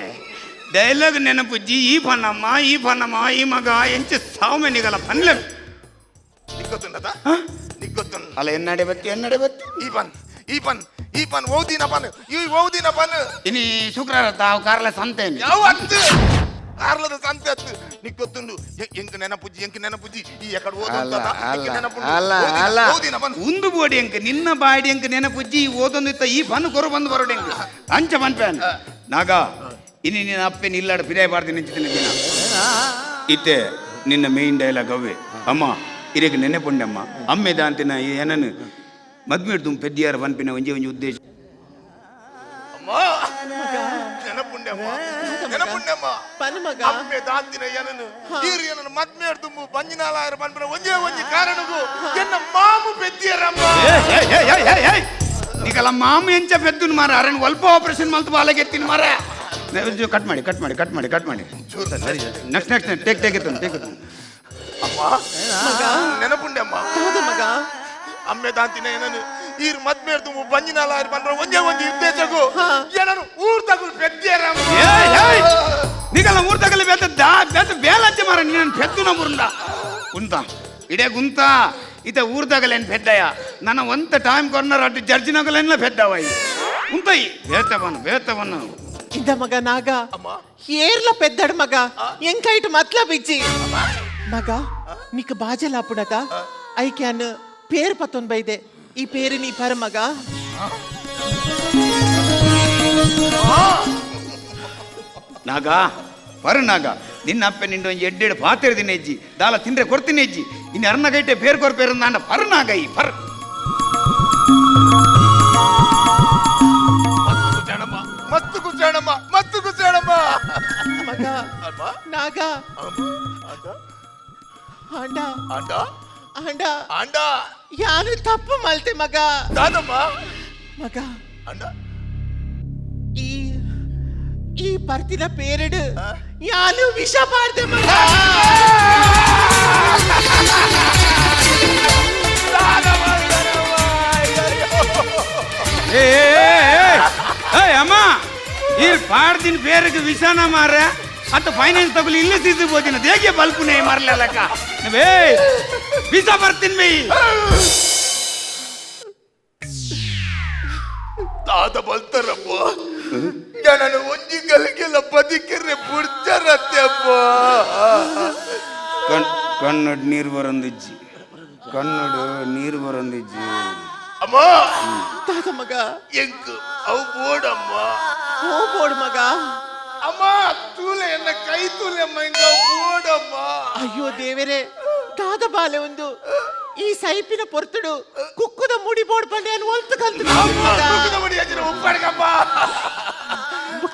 ಡೈಲಾಗ್ ನೆನಪುಜ್ಜಿ ಈ ಪನ್ನಮ್ಮ ಈ ಪನ್ನಮ್ಮ ಈ ಮಗ ಎಂಚ ಸಾವು ನಿಗಲ ಪನ್ಲೆಂ ನಿಕ್ಕೊತ್ತುಂಡದ ನಿಕ್ಕೊತ್ತುಂಡ ಅಲ್ಲ ಎನ್ನಡೆ ಬತ್ತಿ ಎನ್ನಡೆ ಬತ್ತಿ ಈ ಪನ್ ಈ ಪನ್ ಈ ಪನ್ ಓದಿನ ಪನ್ ಈ ಓದಿನ ಪನ್ ಇನಿ ಶುಕ್ರವಾರ ತಾವು ಕಾರ್ಲ ಸಂತೆ ಯಾವ ಅತ್ತು ಕಾರ್ಲದ ಸಂತೆ ಅತ್ತು ನಿಕ್ಕೊತ್ತುಂಡು ಎಂಕ್ ನೆನಪುಜ್ಜಿ ಎಂಕ್ ನೆನಪುಜ್ಜಿ ಈ ಎಕಡೆ ಅಲ್ಲ ಓದುಂಡದ ಅಲ್ಲ ನೆನಪುಂಡು ಅಲ್ಲ ಅಲ್ಲ ಓದಿನ ಪನ್ ಉಂದು ಬೋಡಿ ಎಂಕ್ ನಿನ್ನ ಬಾಡಿ ಎಂಕ್ ನೆನಪುಜ್ಜಿ ಈ ಓದೊಂದಿತ್ತ ಈ ಪನ್ ಕೊರು ಬಂದು ಬರೋಡಿ ಎಂಕ್ ಅಂಚ ಪನ್ಪೇನ್ ನಾಗ ಇನಿ ನಿನ್ನ ಅಪ್ಪೆ ಇಲ್ಲಾಡ ಪಿದಾಯ ಬಾರ್ದಿ ನಿಂಚಿನ ದಿನ ಇತ್ತೆ ನಿನ್ನ ಮೇನ್ ಡೈಲಾಗ್ ಅವೇ ಅಮ್ಮ ಇರೆಗ್ ನೆನೆಪುಂಡಮ್ಮ ಅಮ್ಮೆದ ಅಂತಿನ ಏನನು ಮದ್ಮೆಡ್ದು ಪೆದ್ದಿಯಾರ ಪನ್ಪಿನ ಒಂಜಿ ಒಂಜಿ ಉದ್ದೇಶ ಅಮ್ಮ ನೆನಪುಂಡಮ್ಮ ನೆನಪುಂಡಮ್ಮ ಪನ್ ಮಗ ಅಮ್ಮೆ ದಾಂತಿನ ಏನನು ಈರು ಏನನು ಮದ್ಮೇಡ್ದು ಬಂಜಿನಾಲಾಯರ ಪನ್ಪಿನ ಒಂಜೇ ಒಂಜಿ ಕಾರಣಗೂ ಎನ್ನ ಮಾಮು ಪೆದ್ದಿಯರಮ್ಮ ನಿಕಲ ಮಾಮ ಎಂಚ ಪೆದ್ದುನ್ ಮಾರ ಅರನ್ ಒಲ್ಪ ಆಪರೇಷನ್ ಮಲ್ತು ಬಾಲಗೆತ್ತಿನ ಮಾರ ಕಟ್ ಮಾಡಿ ಕಟ್ ಮಾಡಿ ಕಟ್ ಮಾಡಿ ಕಟ್ ಮಾಡಿ ಸರಿ ನೆಕ್ಸ್ಟ್ ನೆಕ್ಸ್ಟ್ ಟೇಕ್ ಟೇಕ್ ಎತ್ತು ಟೇಕ್ ಎತ್ತು ಅಮ್ಮ ನೆನಪುಂಡಮ್ಮ ಮಗ ಅಮ್ಮೆ ದಾಂತಿನ ಏನನು ಈರು ಮದ್ಮೇಡ್ದು ಬಂಜಿನಾಲಾಯರ ಪನ್ಪಿನ ಒಂಜೇ ಒಂಜಿ ಉದ್ದೇಶಗೂ ಏನನು ಊರ್ ತಗುಲು ಪೆದ್ದಿಯರಮ್ಮ ನಿಕಲ ಊರ್ ತಗಲಿ ಬೇತ ದಾ ಬೇತ ಬೇಲಂಚೆ ಮಾರ ನೀನು ಪೆದ್ದುನ ಮುರುಂದ ಕುಂತ ಇಡೇ ಗುಂತ ಇತ ಊರ್ ತಗಲೇನು ಪೆದ್ದಯ ನನ್ನ ಒಂತ ಟೈಮ್ ಕಾರ್ನರ್ ಅಟ್ಟು ಜಡ್ಜಿನಗಲೇನ ಪೆದ್ದವ ಉಂತೈ ಬೇತ ಬನ್ನು ಬೇತ ಬನ್ನು ಇಂದ ಮಗ ನಾಗ ಏರ್ಲ ಪೆದ್ದಡ್ ಮಗ ಎಂಕೈಟ್ ಮತ್ಲ ಬಿಜ್ಜಿ ಮಗ ನಿಕ್ ಬಾಜಲಾಪುಣತ ಐಕ್ಯಾನ್ ಪೇರ್ ಪತ್ತೊಂದ್ ಬೈದೆ ಈ ಪೇರು ನೀ ಪರ ಮಗ ನಾಗ ಪರ ನಾಗ ನಿನ್ನ ಅಪ್ಪೆ ನಿಂಡು ಒಂಜಿ ಎಡ್ಡೆಡ್ ಪಾತೆರ್ ದಿನ ಹೆಜ್ಜಿ ದಾಲ ತಿಂದ್ರೆ ಕೊಡ್ತೀನಿ ಹೆಜ್ಜಿ ಇನ್ನು ಅರ್ನ ಗೈಟೆ ಪೇರ್ ಕೊರ್ಪೇರು ನಾಂಡ ಪರ್ ನಾಗ ಈ ಪರ್ ಮಸ್ತು ಕುಸೇಣಮ್ಮ ಮಸ್ತು ಕುಸೇಣಮ್ಮ ಮಗ ನಾಗ ಆಂಡ ಆಂಡ ಆಂಡ ಆಂಡ ಯಾನು ತಪ್ಪು ಮಲ್ತೆ ಮಗ ದಾದಮ್ಮ ಮಗ ಆಂಡ ಈ ಈ ಪರ್ತಿನ ಪೇರಡು ಯಾನು ವಿಷ ಪಾಡ್ದೆ ಮಗ ಏ ಅಮ್ಮ ಈ ಪಾಡ್ದಿನ ಪೇರಿಗೆ ವಿಷಾನ ಮಾರ ಅತ್ತ ಫೈನಾನ್ಸ್ ತಗೊಳ್ಳಿ ಇಲ್ಲೇ ಸೀಸು ಬೋದಿನ ದೇಗೆ ಬಲ್ಪುನೇ ಮಾರ್ಲಕ್ಕ ಏ ವಿಷ ಬರ್ತೀನಿ ಬೈ ದಾದ ಬಲ್ತಾರಪ್ಪ ನಾನು ಒಂಜಿ ಗಲಿಗೆಲ್ಲ ಬದುಕಿರ್ರೆ ಬುಡ್ಜರತ್ತೆಪ್ಪ ಕಣ್ಣಡ್ ನೀರು ಬರಂದಿಜ್ಜಿ ಕಣ್ಣಡು ನೀರು ಬರಂದಿಜ್ಜಿ ಅಮ್ಮ ದಾದ ಮಗ ಎಂಕ್ ಅವು ಬೋಡಮ್ಮ ಓ ಬೋಡ್ ಮಗ ಅಮ್ಮ ತೂಲೆ ಎನ್ನ ಕೈ ತೂಲೆ ಅಮ್ಮ ಇಂಗ ಬೋಡಮ್ಮ ಅಯ್ಯೋ ದೇವರೇ ದಾದ ಬಾಲೆ ಒಂದು ಈ ಸೈಪಿನ ಪೊರ್ತುಡು ಕುಕ್ಕುದ ಮುಡಿ ಬೋಡ್ ಬಂಡೆ ಒಲ್ತು ಕಲ್ತು ಕುಕ್ಕುದ ಮುಡಿ ಹಚ್ಚಿನ ಉಪ್ಪಾಡ್ಕಪ್ಪ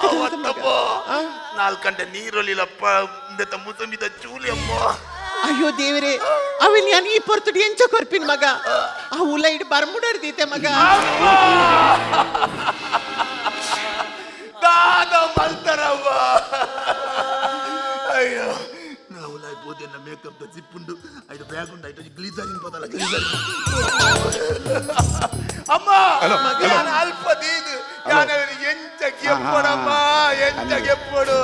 ಅವತ್ತಪ್ಪ ನಾಲ್ಕು ಗಂಟೆ ನೀರೊಲಿಲಪ್ಪ ಇಂದೆತ್ತ ಮುಸಂಬಿದ ಚೂಲಿ ಅಮ್ಮ ಅಯ್ಯೋ ದೇವರೇ ಅವನ್ ಯಾನ್ ಈ ಪೊರ್ತುಡು ಎಂಚ ಕೊರ್ಪಿನ್ ಮಗ ಆ ಉಲ ಇಡ್ ಬರ್ಮುಡರ್ದೀತೆ ಮಗ ದಾದ ಮಲ್ತಾರವ್ವ ಅಯ್ಯೋ ನಾವು ಬೋದೆನ್ನ ಮೇಕಪ್ the ಜಿಪ್ಪುಂಡು ಐದು ಬ್ಯಾಗ್ ಉಂಡು ಐದು ಗ್ಲೀಸರಿನ್ ಪದಲ ಗ್ಲೀಸರಿನ್ ಅಮ್ಮ ನಾನು ಅಲ್ಪ ದೀದು ನಾನು ಎಂಚ ಗೆಪ್ಪಡಮ್ಮ ಎಂಚ ಗೆಪ್ಪಡು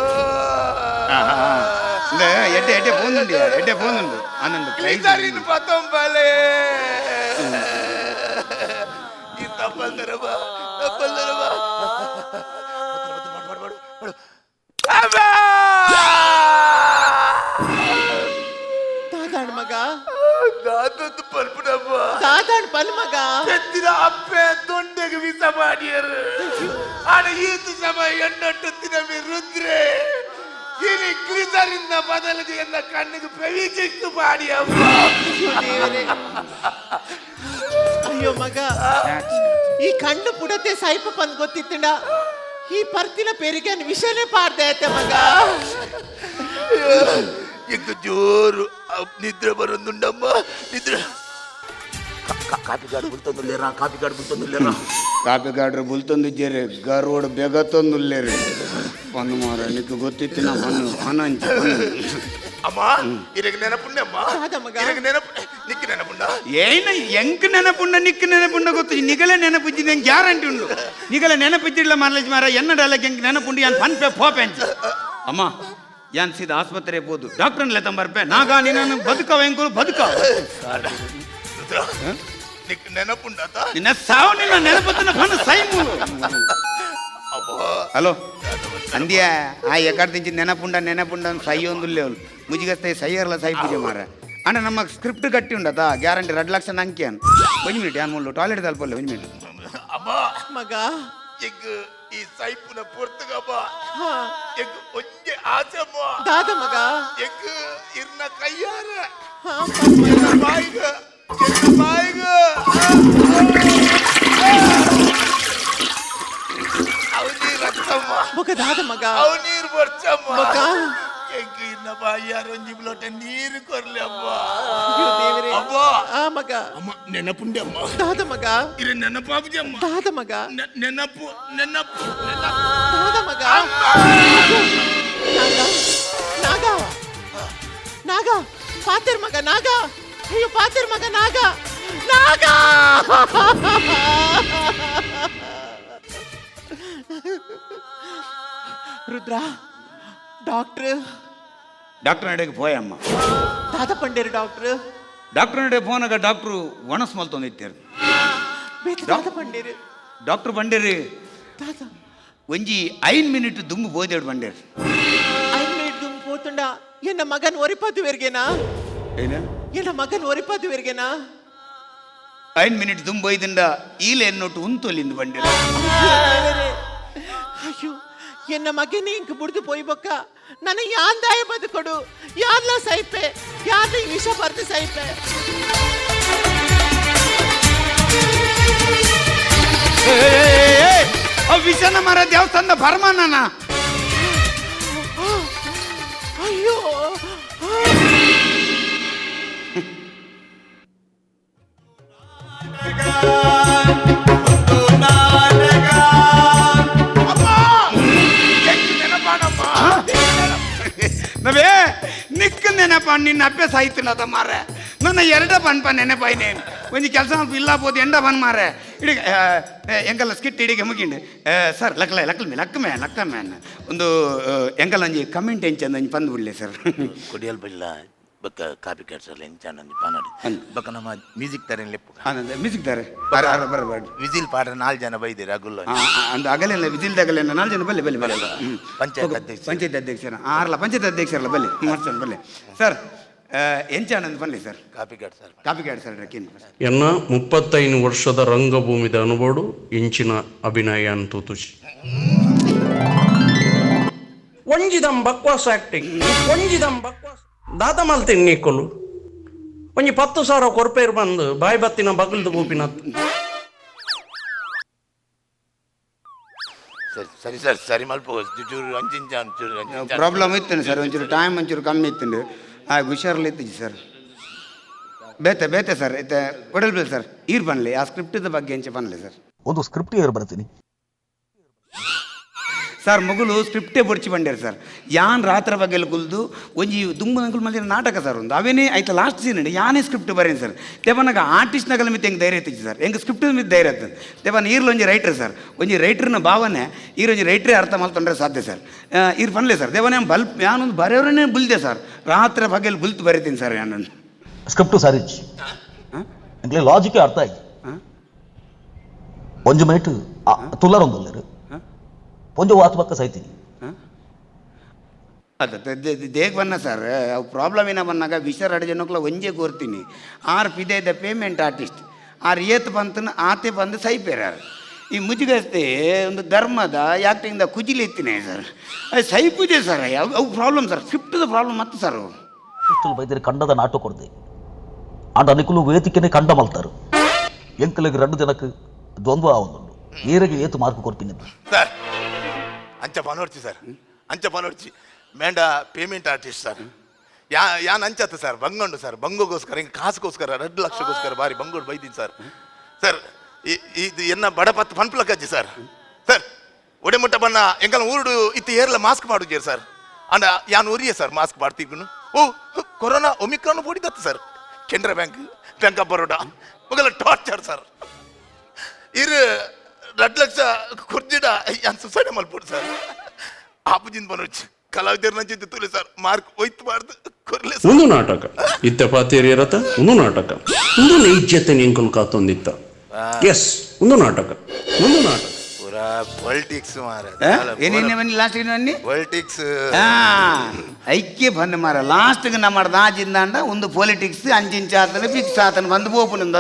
ಎಡ್ಡೆ ಎಡ್ಡೆ ಫೋನ್ ಉಂಡು ಎಡ್ಡೆ ಫೋನ್ ಉಂಡು ಆನಂದ್ ಗ್ಲೀಸರಿನ್ ಪತಂಬಲೆ ಈ ತಪ್ಪಲ್ದರವ್ವ ತಪ್ಪಲ್ದರವ್ವ ದಾದಾಣ್ ಮಗ ದಾದದ್ದು ಪಲ್ಪುನವ್ವ ದಾದಾಣ್ ಪಲ್ ಮಗ పెద్దిన అప్పే దొండెకు విస మాడియరు ఆడ ఈత సమ ఎన్నట్టు తినమి రుద్రే ఇది గ్లిజరిన్ బదలుకు ఎన్న కన్నుకు పెవికిక్కు పాడియవ్వ ಅಯ್ಯೋ ದೇವರೇ ಅಯ್ಯೋ ಮಗ ಈ ಕಣ್ಣು ಪುಡತೆ ಸೈಪ ಬಂದ್ ಗೊತ್ತಿತ್ತಂಡ ಈ ಪರ್ತಿನ ಪೆರಿಗೆ ವಿಷಯನೇ ಪಾಡ್ದೆ ಆಯ್ತೆ ಮಗ ఇంక జోరు నిద్ర బరుందుండమ్మా నిద్ర ಕಾಪಿ ಗಾಡು ಬುಲ್ತೊಂದುಲ್ಲೇರಾ ಕಾಪಿ ಗಾಡು ಬುಲ್ತೊಂದುಲ್ಲೇರಾ ಕಾಪಿ ಗಾಡ್ರು ಬುಲ್ತೊಂದಿದ್ದೀರಿ ಗರ್ವಡ್ ಬೆಗತ್ತೊಂದುಲ್ಲೇರಿ ಒಂದು ಮಾರ ನಿಕ್ಕು ಗೊತ್ತಿತ್ತು ನಾ ಹಣ್ಣು ಹಣ ಅಮ್ಮ ಇರಗ ನೆನಪುಂಡಮ್ಮ ಇರಗ ನೆನಪು ನಿಕ್ಕು ನೆನಪುಂಡ ಏನ ಎಂಕ್ ನೆನಪುಂಡ ನಿಕ್ಕು ನೆನಪುಂಡ ಗೊತ್ತು ನಿಗಲೇ ನೆನಪಿದ್ದಿ ನಂಗೆ ಗ್ಯಾರಂಟಿ ಉಂಡು ನಿಗಲ ನೆನಪಿದ್ದಿಲ್ಲ ಮಾರ್ಲೇಜ್ ಮಾರ ಎನ್ನ ಡೈಲಾಗ್ ಎಂಕ್ ನೆನಪುಂಡು ಯಾನ್ ಫನ್ ಪೇ ಫೋಪೆಂಚ್ ಅಮ್ಮ ಯಾನ್ ಸೀದಾ ಆಸ್ಪತ್ರೆ ಬೋದು ಡಾಕ್ಟರ್ನ ಲೆತ್ತಂಬರ್ಪೆ ನಾಗ ನೀನು ಬದುಕವ ಎಂಕುಲು ಬದುಕವ ನಿಕ್ಕು ನೆನಪುಂಡ ನಿನ್ನ ಸಾವು ನಿನ್ನ ನೆನಪತ್ತಿನ ಫನ್ ಸೈಮು ಹಲೋ ಅಂದ್ಯ ಆ ಎಕಡೆ ನೆನಪುಂಡ ನೆನಪುಂಡ ಸೈ ಒಂದುಲ್ಲೇವಳು ಮುಜಿಗಸ್ತೆ ಸೈಯರ್ಲ ಸೈ ಪೂಜೆ ಮಾರ ಅಣ್ಣ ನಮ್ಮ ಸ್ಕ್ರಿಪ್ಟ್ ಗಟ್ಟಿ ಉಂಡತ ಗ್ಯಾರಂಟಿ 2 ಲಕ್ಷ ನಂಗೆ ಒಂಜಿ ಮಿನಿಟ್ ಯಾನ್ ಮುಳ್ಳು ಟಾಯ್ಲೆಟ್ ತಲುಪಲ್ಲ ಒಂಜಿ ಮಿನಿಟ್ ಅಮ್ಮ ಮಗ ಎಂಕ್ ಈ ಸೈಪುನ ಪೊರ್ತುಗಬ್ಬ ಎಗ್ ಒಂಜೆ ಆಸೆಮ್ಮ ದಾದ ಮಗ ಎಗ್ ಇರ್ನ ಕೈಯಾರ ಎನ್ನ ಬಾಯಿಗ ಎನ್ನ ಬಾಯಿಗ ಅವು ನೀರ್ ರಕ್ತಮ್ಮ ಬೊಕ ದಾದ ಮಗ ಅವು ನೀರು ಬರ್ಚಮ್ಮ ಬೊಕ ಎಗ್ ಇರ್ನ ಬಾಯಿಯಾರ ಒಂಜಿ ಬ್ಲೋಟ ನೀರು ಕೊರ್ಲಿ ಅಮ್ಮ ಅಯ್ಯೋ ದೇವರೇ ಅಬ್ಬ ಆ ಮಗ ಅಮ್ಮ ನೆನಪುಂಡೆ ಅಮ್ಮ ದಾದ ಮಗ ಇರ ನೆನಪಾಗುಜಿ ಅಮ್ಮ ದಾದ ಮಗ ನೆನಪು ನೆನಪು ನೆನಪು ದಾದ ಮಗ ನಾಗ ನಾಗ ನಾಗ ಪಾತರ್ ಮಗ ನಾಗ ಅಯ್ಯೋ ಪಾತರ್ ಮಗ ನಾಗ ನಾಗ ರುದ್ರ ಡಾಕ್ಟ್ರ್ ಡಾಕ್ಟರ್ ನಡೆಗೆ ಪೋಯಮ್ಮ ದಾದ ಪಂಡೇರು ಡಾಕ್ಟ್ರ್ ಡಾಕ್ಟರ್ ನಡೆ ಫೋನಾಗ ಡಾಕ್ಟ್ರು ಒಣಸ್ ಮಲ್ತೊಂದಿತ್ತೇರು ಬೇತ ದಾದ ಪಂಡೇರು ಡಾಕ್ಟರ್ ಬಂಡೇರಿ ದಾದ ಒಂಜಿ ಐನ್ ಮಿನಿಟ್ ದುಂಬು ಬೋದೇಡು ಬಂಡೇರು ಐದು ಮಿನಿಟ್ ದುಂಬು ಪೋತುಂಡ ಎನ್ನ ಮಗನ್ ಒರಿಪಾದು ಏನ ಎನ್ನ ಮಗನ್ ಒರಿಪಾದು ವೆರ್ಗೆನಾ ಐನ್ ಮಿನಿಟ್ ದುಂಬು ಒಯ್ದಿಂದ ಈಲೆ ಎನ್ನೊಟ್ಟು ಉಂತೊಲಿಂದು ಬಂಡೇರು ಅಯ್ಯೋ ಎನ್ನ ಮಗನೇ ಇಂಕ್ ಬುಡ್ದು ಪೋಯ್ ಬೊಕ್ಕ ನನ್ನ ಯಾಂದಾಯ ಬದುಕೊಡು ಯಾರ್ಲ ಸೈಪೆ ಯಾರ್ಲ ಈ ವಿಷ ಬರ್ದು ಸೈಪೆ ವಿಷನ ಮರ ದೇವಸ್ಥಾನದ ಭರ್ಮನ ಅಯ್ಯೋ ನವೇ ನಿಕ್ಕ ನೆನಪ ನಿನ್ನ ಅಭ್ಯಾಸ ಆಯ್ತಿಲ್ಲ ಮಾರೆ ನನ್ನ ಎರಡ ಪನ್ಪ ನೆನಪಾಯಿ ನೇನು ಒಂಜಿ ಕೆಲಸ ಇಲ್ಲ ಪೋದು ಎಂಡ ಬನ್ ಮಾರೆ ಇಡೀ ಎಂಕಲ್ಲ ಸ್ಕಿಟ್ ಇಡೀ ಮುಗಿಂಡು ಸರ್ ಲಕ್ಲ ಲಕ್ಕಲ್ಮೆ ಲಕ್ಕಮೆ ಲಕ್ಕಮೆ ಒಂದು ಎಂಕಲ್ಲ ಒಂಜಿ ಕಮೆಂಟ್ ಎಂಚಂದ ಒಂಜಿ ಪಂದ್ ಬಿಡ್ಲಿ ಸರ್ ಕೊಡಿಯಲ್ ಬಲ್ಲ ಬಕ್ಕ ಕಾಪಿ ಕ್ಯಾಟ್ಸಲ್ ಎಂಚಾನಂದಿ ಪಾನಡಿ ಬಕ್ಕ ನಮ್ಮ ಮ್ಯೂಸಿಕ್ ತರ ಲೆಪ್ಪು ಮ್ಯೂಸಿಕ್ ತಾರೆ ಬರ ಬರ ಬರ ವಿಜಿಲ್ ಪಾಡ್ರೆ ನಾಲ್ ಜನ ಬೈದಿರ ಅಗುಲ್ಲ ಅಂದು ಅಗಲೆಲ್ಲ ವಿಜಿಲ್ದ ಅಗಲೆಲ್ಲ ನಾಲ್ಕು ಜನ ಬಲ್ಲೆ ಬಲ್ಲೆ ಬಲ್ಲೆ ಪಂಚಾಯತ್ ಅಧ್ಯಕ್ಷ. ಪಂಚಾಯತ್ ಅಧ್ಯಕ್ಷರ ಆರ್ಲ ಪಂಚಾಯತ್ ಅಧ್ಯಕ್ಷರಲ್ಲ ಬಲ್ಲೆ ಮರ್ಚನ್ ಬಲ್ಲೆ ಸರ್ ಎಂಚಾನಂದ್ ಬನ್ನಿ sir copy cat sir copy cat sir ಕಿನ್ ಎನ್ನ 35 ವರ್ಷದ ರಂಗಭೂಮಿದ ಅನುಬೋಡು ಇಂಚಿನ ಅಭಿನಯ ಅಂತೂತುಜಿ ಒಂಜಿದಂ ಬಕ್ವಾಸ್ ಆಕ್ಟಿಂಗ್ ಒಂಜಿದಂ ಬಕ್ವಾಸ್ ದಾದ ಮಲ್ತೀನಿ ನೀಕೊಲು ಒಂಜಿ 10,000 ಕೊರ್ಪೇರು ಬಂದು ಬಾಯಿ ಬತ್ತಿನ ಬಗಲ್ದು ಬೂಪಿನ ಸರಿ ಸರಿ ಸರ್ ಸರಿ ಮಲ್ಪ ಚೂರು ಅಂಚಿಂಚಾನ್ ಚೂರು ಅಂಚಿಂಚಾನ್. ಪ್ರಾಬ್ಲಮ್ ಇತ್ತು ಸರ್ ಒಂಚೂರು ಟೈಮ್ ಒಂಚೂರು ಕಮ್ಮಿ ಇತ್ತು ಆ ಹುಷಾರಲ್ಲಿ ಇತ್ತು ಸರ್ ಬೇತೆ ಬೇತೆ ಸರ್ ಇತ್ತೆ ಒಡಲ್ ಬಿಲ್ ಸರ್ ಈರ್ ಬನ್ಲಿ ಆ ಸ್ಕ್ರಿಪ್ಟಿದ ಬಗ್ಗೆ ಎಂಚ ಬನ್ಲಿ ಸರ್ ಒಂದು ಸ್ಕ್ರಿಪ್ಟ್ ಏರ್ ಬರ್ತೀನಿ ಸರ್ ಮಗುಲು ಸ್ಕ್ರಿಪ್ಟೇ ಬೊಡ್ಚಿ ಬಂಡೇರು ಸರ್ ಯಾನ್ ರಾತ್ರಿ ಬಗ್ಗೆ ಕುಲ್ದು ಒಂಜಿ ದುಂಬು ನಂಗುಲ್ ಮಲ್ದಿನ ನಾಟಕ ಸರ್ ಒಂದು ಅವೇನೇ ಆಯ್ತು ಲಾಸ್ಟ್ ಸೀನ್ ಉಂಡು ಯಾನೇ ಸ್ಕ್ರಿಪ್ಟ್ ಬರೇನು ಸರ್ ತೆವನಾಗ ಆರ್ಟಿಸ್ಟ್ ನಗಲ ಮಿತ್ ಹೆಂಗೆ ಧೈರ್ಯ ಇತ್ತು ಸರ್ ಹೆಂಗೆ ಸ್ಕ್ರಿಪ್ಟ್ ಮಿತ್ ಧೈರ್ಯ ಇತ್ತು ತೆವನ್ ಈರ್ಲ ಒಂಜಿ ರೈಟರ್ ಸರ್ ಒಂಜಿ ರೈಟರ್ನ ಭಾವನೆ ಈರ್ ಒಂಜಿ ರೈಟ್ರೇ ಅರ್ಥ ಮಲ್ತೊಂಡ್ರೆ ಸಾಧ್ಯ ಸರ್ ಈರ್ ಪನ್ಲೆ ಸರ್ ದೇವನೇ ಬಲ್ಪ್ ಯಾನೊಂದು ಬರೆಯವರನ್ನೇ ಬುಲ್ದೆ ಸರ್ ರಾತ್ರಿ ಬಗ್ಗೆಲಿ ಬುಲ್ತು ಬರೀತೀನಿ ಸರ್ ಯಾನೊಂದು ಸ್ಕ್ರಿಪ್ಟ್ ಸರಿಜ್ ಎಂಕ್ಲೆ ಲಾಜಿಕ್ ಅರ್ಥ ಆಯ್ತು ಒಂಜಿ ಮಿನಿಟ್ ತುಲ್ಲರೊಂದುಲ್ಲೆರ್ ಒಂಜಿ ವಾತ್ ಪಕ್ಕ ಸೈತೀನಿ ಅದ ದೇಗ್ ಬನ್ನ ಸರ್ ಅವು ಪ್ರಾಬ್ಲಮ್ ಏನ ಬಂದಾಗ ವಿಷ ರಡ್ ಜನಕ್ಲ ಒಂಜೆ ಕೋರ್ತೀನಿ ಆರ್ ಪಿದೆ the payment artist R ಏತ್ ಬಂತನ ಆತೆ ಬಂದು ಸೈಪೇರಾರ್ ಈ ಮುಜುಗಸ್ತೆ ಒಂದು ಧರ್ಮದ ಆ್ಯಕ್ಟಿಂಗ್ದ ಕುಜಿಲಿ ಇತ್ತಿನೇ ಸರ್ ಅದು ಸೈಪುದೆ ಸರ್ ಅವು ಪ್ರಾಬ್ಲಮ್ ಸರ್ ಸ್ಕ್ರಿಪ್ಟ್ದ ಪ್ರಾಬ್ಲಮ್ ಮತ್ತೆ ಸರ್ ಅವು ಇಷ್ಟುಲು ಬೈದರೆ ಕಂಡದ ನಾಟಕ ಕೊಡ್ದೆ ಆಂಡ ಅನಿಕುಲು ವೇದಿಕೆನೆ ಕಂಡ ಮಲ್ತಾರು ಎಂಕಲೆಗ್ ರಡ್ಡು ಜನಕ್ಕೆ ದ್ವಂದ್ವ ಆವೊಂದುಂಡು ಏರೆಗೆ ಏತು ಮಾರ್ಕ್ ಕೊರ್ಪಿನಿ ಸರ್ ಅಂಚ ಪನೋಡ್ಚಿ ಸರ್ ಅಂಚ ಪನೋಡ್ಚಿ ಮೇಂಡ ಪೇಮೆಂಟ್ ಆರ್ಟಿಸ್ಟ್ ಸರ್ ಯಾ ಯಾನ್ ಅಂಚತ್ತ ಸರ್ ಬಂಗಂಡು ಸರ್ ಬಂಗೋಗೋಸ್ಕರ ಹಿಂಗೆ ಕಾಸುಗೋಸ್ಕರ 2 ಲಕ್ಷಕ್ಕೋಸ್ಕರ ಬಾರಿ ಬಂಗೋಡು ಬೈದೀನಿ ಸರ್ ಸರ್ ಇದು ಎನ್ನ ಬಡಪತ್ತು ಪನ್ಪ್ಲಕ್ಕಜ್ಜಿ ಸರ್ ಸರ್ ಒಡೆ ಮುಟ್ಟ ಬಣ್ಣ ಎಂಕಲ್ ಊರುಡು ಇತ್ತು ಏರ್ಲ ಮಾಸ್ಕ್ ಮಾಡುಜೇರು ಸರ್ ಅಂಡ ಯಾನ್ ಉರಿಯೆ ಸರ್ ಮಾಸ್ಕ್ ಮಾಡ್ತೀಗುನು ಓ ಕೊರೋನಾ ಒಮಿಕ್ರಾನ್ ಪೋಡಿದತ್ತು sir Canara bank bank of Baroda ಮೊದಲ ಟಾರ್ಚರ್ ಸರ್ ಇರು 2 ಲಕ್ಷ ಕುರ್ಜಿಡ ಯಾನ್ ಸುಸೈಡ್ ಮಲ್ಪುಡು ಸರ್ ಆಪುಜಿನ್ ಬನೋಚ್ ಕಲಾವಿದರ್ ನಂಚಿದ್ದು ತುಲೆ ಸರ್ ಮಾರ್ಕ್ ಒಯ್ತು ಬಾರ್ದು ಕೊರ್ಲೆ ಸರ್ ಒಂದು ನಾಟಕ ಇತ್ತ ಪಾತೇರಿಯರತ ಒಂದು ನಾಟಕ ಒಂದು ನೈಜ್ಯತೆ ನಿಂಕುಲ್ ಕಾತೊಂದಿತ್ತ ಎಸ್ ಒಂದು ನಾಟಕ ಒಂದು ನಾಟಕ ಪೂರಾ ಪೊಲಿಟಿಕ್ಸ್ ಮಾರ ಏನೇನೇ ಬನ್ನಿ ಲಾಸ್ಟ್ ಬನ್ನಿ ಪೊಲಿಟಿಕ್ಸ್ ಐಕ್ಯ ಬಂದು ಮಾರ ಲಾಸ್ಟ್ಗೆ ನಮ್ಮ ದಾಜಿಂದ ಒಂದು ಪೊಲಿಟಿಕ್ಸ್ ಅಂಚಿಂಚ ಆತನ ಫಿಕ್ಸ್ ಆತನ ಬಂದು ಪೋಪುನಂದ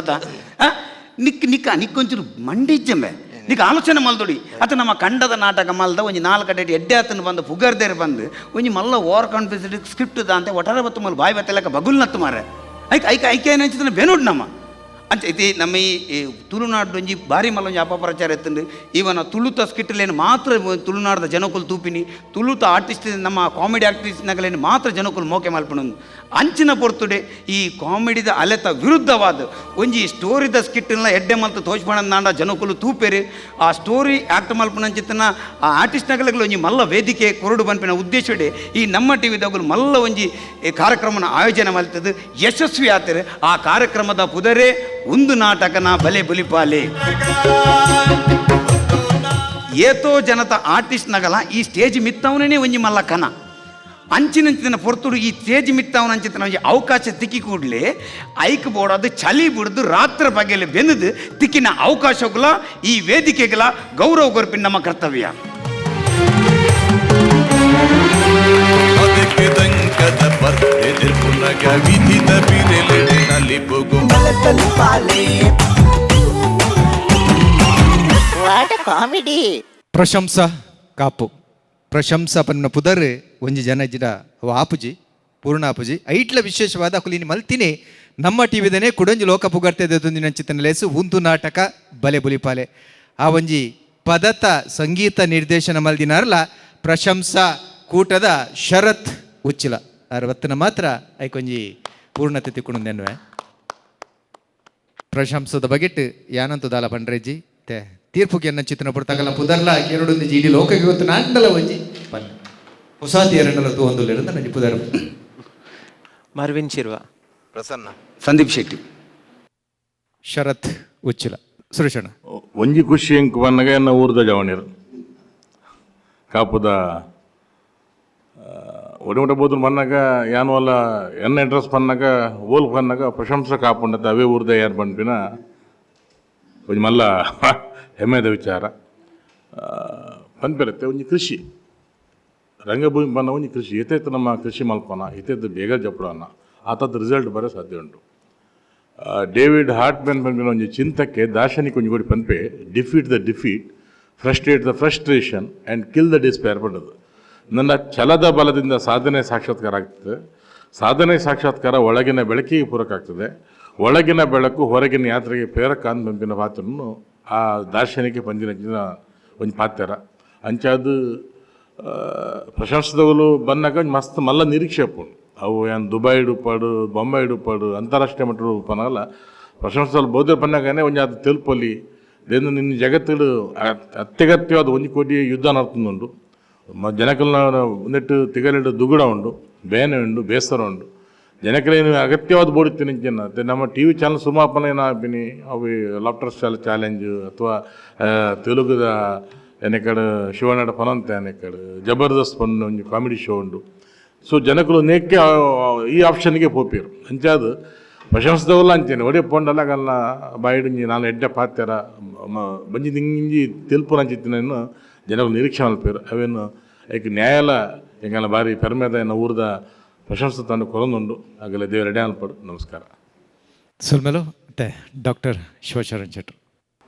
ನಿಕ್ ನಿಕ್ಕ ನಿಕ್ಕೊಂಚೂರು ಮಂಡಿಜ್ಜಂಬೆ ನಿಕ್ ಆಲೋಚನೆ ಮಲ್ದುಡಿ ಅತ ನಮ್ಮ ಕಂಡದ ನಾಟಕ ಮಲ್ದ ಒಂಜಿ ನಾಲ್ಕು ಡೇಟ್ ಎಡ್ಡೆ ಆತನ ಬಂದು ಪುಗರ್ದೇರು ಬಂದು ಒಂಜಿ ಮಲ್ಲ ಓವರ್ ಕಾನ್ಫಿಡೆನ್ಸ್ ಸ್ಕ್ರಿಪ್ಟ್ ದಾಂತೆ ಒಟ್ಟಾರೆ ಬತ್ತು ಮಲ್ ಬಾಯಿ ಬತ್ತಲಕ್ಕ ಬಗುಲ್ ನತ್ತು ಮಾರೆ ಐಕ್ ಐಕ್ ಐಕೆ ಏನಂಚಿನ ಬೆನುಡ್ ನಮ್ಮ ಅಂಚ ಇತಿ ನಮ್ಮ ಈ ತುಳುನಾಡು ಒಂಜಿ ಭಾರಿ ಮಲ್ಲೊಂಜಿ ಅಪಪ್ರಚಾರ ಎತ್ತುಂಡು. ಇವನ ತುಳುತ ಸ್ಕಿಟ್ಲೇನು ಮಾತ್ರ ತುಳುನಾಡದ ಜನಕುಲು ತೂಪಿನಿ, ತುಳುತ ಆರ್ಟಿಸ್ಟ್ ನಮ್ಮ ಕಾಮಿಡಿ ಆರ್ಟಿಸ್ಟ್ ನಗಲೇನು ಮಾತ್ರ ಜನಕುಲು ಮೋಕೆ ಮಲ್ಪಣೊಂದು ಅಂಚಿನ ಪೊರ್ತುಡೆ ಈ ಕಾಮಿಡಿದ ಅಲೆತ ವಿರುದ್ಧವಾದ ಒಂಜಿ ಸ್ಟೋರಿದ ಸ್ಕಿಟ್ನ ಎಡ್ಡೆ ಮಲ್ತು ತೋಜ್ಪಣಂದಾಂಡ ಜನಕುಲು ತೂಪೆರು. ಆ ಸ್ಟೋರಿ ಆ್ಯಕ್ಟ್ ಮಲ್ಪಣಂಚಿತ್ತನ ಆ ಆರ್ಟಿಸ್ಟ್ ನಗಲಗಳು ಒಂಜಿ ಮಲ್ಲ ವೇದಿಕೆ ಕೊರಡು ಪನ್ಪಿನ ಉದ್ದೇಶಡೆ ಈ ನಮ್ಮ ಟಿ ವಿದಗುಲು ಮಲ್ಲ ಒಂಜಿ ಈ ಕಾರ್ಯಕ್ರಮನ ಆಯೋಜನೆ ಮಲ್ತದ್ದು ಯಶಸ್ವಿ ಆತರು. ಆ ಕಾರ್ಯಕ್ರಮದ ಪುದರೆ ಒಂದು ನಾಟಕನ ಬಲೆ ಬುಲಿಪಾಲೆ. ಏತೋ ಜನತ ಆರ್ಟಿಸ್ಟ್ ನಗಲ ಈ ಸ್ಟೇಜ್ ಮಿತ್ತವನೇ ಒಂಜಿ ಮಲ್ಲ ಕನ ಅಂಚಿನಂಚಿನ ಪೊರ್ತುಡು ಈ ಸ್ಟೇಜ್ ಮಿತ್ತವನ ಅಂಚಿನ ಒಂಜಿ ಅವಕಾಶ ತಿಕ್ಕಿ ಕೂಡಲೇ ಐಕ್ ಬೋಡಾದು ಚಳಿ ಬಿಡ್ದು ರಾತ್ರಿ ಬಗೆಯಲ್ಲಿ ಬೆಂದು ತಿಕ್ಕಿನ ಅವಕಾಶಗಳ ಈ ವೇದಿಕೆಗಳ ಗೌರವ ಕೊರ್ಪಿನ ನಮ್ಮ ಕರ್ತವ್ಯ. ಕಾಮಿಡಿ. ಪ್ರಶಂಸಾ ಕಾಪು ಪ್ರಶಂಸಾ ಪನ್ನ ಪುದರ್ ಒಂಜಿ ಜನ ಜಿಡ ಅವ ಆಪುಜಿ ಪೂರ್ಣ ಆಪುಜಿ ಐಟ್ಲ ವಿಶೇಷವಾದ ಅಕುಲಿನಿ ಮಲ್ತಿನಿ ನಮ್ಮ ಟಿವಿದನೆ ಕುಡೊಂಜಿ ಲೋಕ ಪುಗರ್ತೆ ನಂಚಿತನ ಲೇಸು ಉಂದು ನಾಟಕ ಬಲೆ ಬುಲಿಪಾಲೆ ಆ ಒಂಜಿ ಪದತ ಸಂಗೀತ ನಿರ್ದೇಶನ ಮಲ್ದಿನಾರಲ್ಲ ಪ್ರಶಂಸಾ ಕೂಟದ ಶರತ್ ಉಚ್ಚಿಲ ಅರವತ್ತನ ಮಾತ್ರ ಐಕೊಂಜಿ ಪೂರ್ಣತೆ ತಿಕ್ಕೊಂಡೆನ್ನುವೆ. ಪ್ರಶಂಸದ ಬಗೆಟ್ ಯಾನಂತ ದಾಲ ಪಂಡ್ರೆಜ್ಜಿ ತೇ ತೀರ್ಪುಗೆ ಎನ್ನ ಚಿತ್ರನ ಪುರ್ತಕಲ ಪುದರ್ಲ ಕೇರಡೊಂದು ಇಡೀ ಲೋಕಕ್ಕೆ ಗೊತ್ತು ನಾಂಡಲ ಒಂಜಿ ಪನ್ ಹೊಸ ತೀರಂಡಲ ತೂ ಒಂದು ನಂಜಿ ಪುದರ್. ಮರ್ವಿನ್ ಶಿರ್ವ, ಪ್ರಸನ್ನ, ಸಂದೀಪ್ ಶೆಟ್ಟಿ, ಶರತ್ ಉಚ್ಚಿಲ, ಸುರೇಶಣ್ಣ. ಒಂಜಿ ಖುಷಿ ಎಂಕ್ ಪನ್ನಗ ಎನ್ನ ಊರ್ದ ಜವಣಿರು ಕಾಪುದ ಒಡಿಮುಟ ಬೋದು ಪನ್ನಗ ಯಾನು ಅಲ್ಲ ಎನ್ನ ಇಂಟ್ರೆಸ್ಟ್ ಪನ್ನಗ ಓಲ್ ಪನ್ನಗ ಪ್ರಶಂಸೆ ಕಾಪುಂಡತ್ತೆ ಅವೇ ಊರ್ದ ಯಾರು ಪನ್ಪಿನ ಒಂಜಿ ಮಲ್ಲ ಹೆಮ್ಮೆದ ವಿಚಾರ ಪನ್ಪಿರತ್ತೆ. ಒಂಜಿ ಕೃಷಿ ರಂಗಭೂಮಿ ಪನ್ನ ಒಂಜಿ ಕೃಷಿ ಏತೈತೆ ನಮ್ಮ ಕೃಷಿ ಮಲ್ಪನ ಏತೈತೆ ಬೇಗ ಜಪ್ಪಡೋಣ ಆತದ ರಿಸಲ್ಟ್ ಬರೋ ಸಾಧ್ಯ ಉಂಟು. ಡೇವಿಡ್ ಹಾರ್ಟ್ಮೆನ್ ಪನ್ಪಿನ ಒಂಜಿ ಚಿಂತಕ್ಕೆ ದಾರ್ಶನಿಕ ಒಂಜಿ ಕೊಡಿ ಪನ್ಪೆ, defeat the defeat, frustrate the frustration and kill the despair ಪಂಡದು. ನನ್ನ ಛಲದ ಬಲದಿಂದ ಸಾಧನೆ ಸಾಕ್ಷಾತ್ಕಾರ ಆಗ್ತದೆ. ಸಾಧನೆ ಸಾಕ್ಷಾತ್ಕಾರ ಒಳಗಿನ ಬೆಳಕಿಗೆ ಪೂರಕ ಆಗ್ತದೆ. ಒಳಗಿನ ಬೆಳಕು ಹೊರಗಿನ ಯಾತ್ರೆಗೆ ಪ್ರೇರಕ ಅಂದ್ ಪನ್ಪಿನ ಪಾತ್ರನು ಆ ದಾರ್ಶನಿಕ ಪಂಜಿನ ಒಂಜಿ ಪಾತ್ರ. ಅಂಚಾದ್ ಪ್ರಶಂಸದವರು ಬಂದಾಗ ಒಂಜಿ ಮಸ್ತ್ ಮಲ್ಲ ನಿರೀಕ್ಷೆ ಉಪ್ಪುಂಡು. ಅವು ಏನು ದುಬೈ ಉಪ್ಪಾಡು, ಬೊಂಬೈ ಉಪ್ಪಾಡು, ಅಂತಾರಾಷ್ಟ್ರೀಯ ಮಟ್ಟದ ಉಪ್ಪನಲ್ಲ ಪ್ರಶಂಸದಲ್ಲಿ ಬೋಧೆ ಪನ್ನಾಗನೇ ಒಂಜಿ ಅದು ತೆಲ್ಪೊಲಿ. ದೇನು ನಿನ್ನ ಜಗತ್ತುಡು ಅತ್ಯಗತ್ಯವಾದ ಒಂಜಿ ಕೋಟಿ ಯುದ್ಧ ನಡ್ತುಂದುಂಡು. ಜನಕಲ್ನ ನೆಟ್ಟು ತಿಗಲೆಡು ದುಗುಡ ಉಂಡು, ಬೇನೆ ಉಂಡು, ಬೇಸರ ಉಂಡು. ಜನಕಲೇನು ಅಗತ್ಯವಾದ ಬೋಡಿತ್ತು ನಿಂಚಿನ ನಮ್ಮ ಟಿ ವಿ ಚಾನಲ್ ಸುಮಾಪನ ಏನಾಪಿನಿ ಅವು ಲಾಫ್ಟರ್ ಚಾಲೆಂಜ್ ಅಥವಾ ತೆಲುಗುದ ಎನೆಕಡೆ ಶಿವನಾಡ ಪನಂತೆ ಎನೆಕಡೆ ಜಬರ್ದಸ್ತ್ ಪನ್ನುನ ಒಂಜಿ ಕಾಮಿಡಿ ಶೋ ಉಂಡು. ಸೊ ಜನಕುಲು ನೇಕ್ಕೆ ಈ ಆಪ್ಷನ್ಗೆ ಪೋಪೀರು. ಅಂಚಾದ್ ಪ್ರಶಂಸದವಲ್ಲ ಅಂಚೆನೆ ಒಡೆ ಪೋಂಡಲ ಗಲ್ಲ ಬಾಯಿಡ್ ನಾನು ಎಡ್ಡೆ ಪಾತೆರ ಬಂಜಿ ದಿಂಜಿ ತೆಲ್ಪುನಂಚಿತ್ತಿನ ಜನಕುಲು ನಿರೀಕ್ಷೆ ಮಲ್ಪೇರು. ಅವೇನು ಐಕ್ ನ್ಯಾಯಲ ಎಂಗಲ ಬಾರಿ ಪೆರ್ಮೆದ ಎನ್ನ ಊರ್ದ ಪ್ರಶಂಸೆ ತಂದು ಕೊರೊಂದುಂಡು. ಆಗಲೇ ದೇವರ ಎಡೆ ಅನ್ಪಡು. ನಮಸ್ಕಾರ. ಸೊಲ್ಮೆಲು ಮತ್ತೆ ಡಾಕ್ಟರ್ ಶಿವಶರಣ್ ಶೆಟ್ಟರು.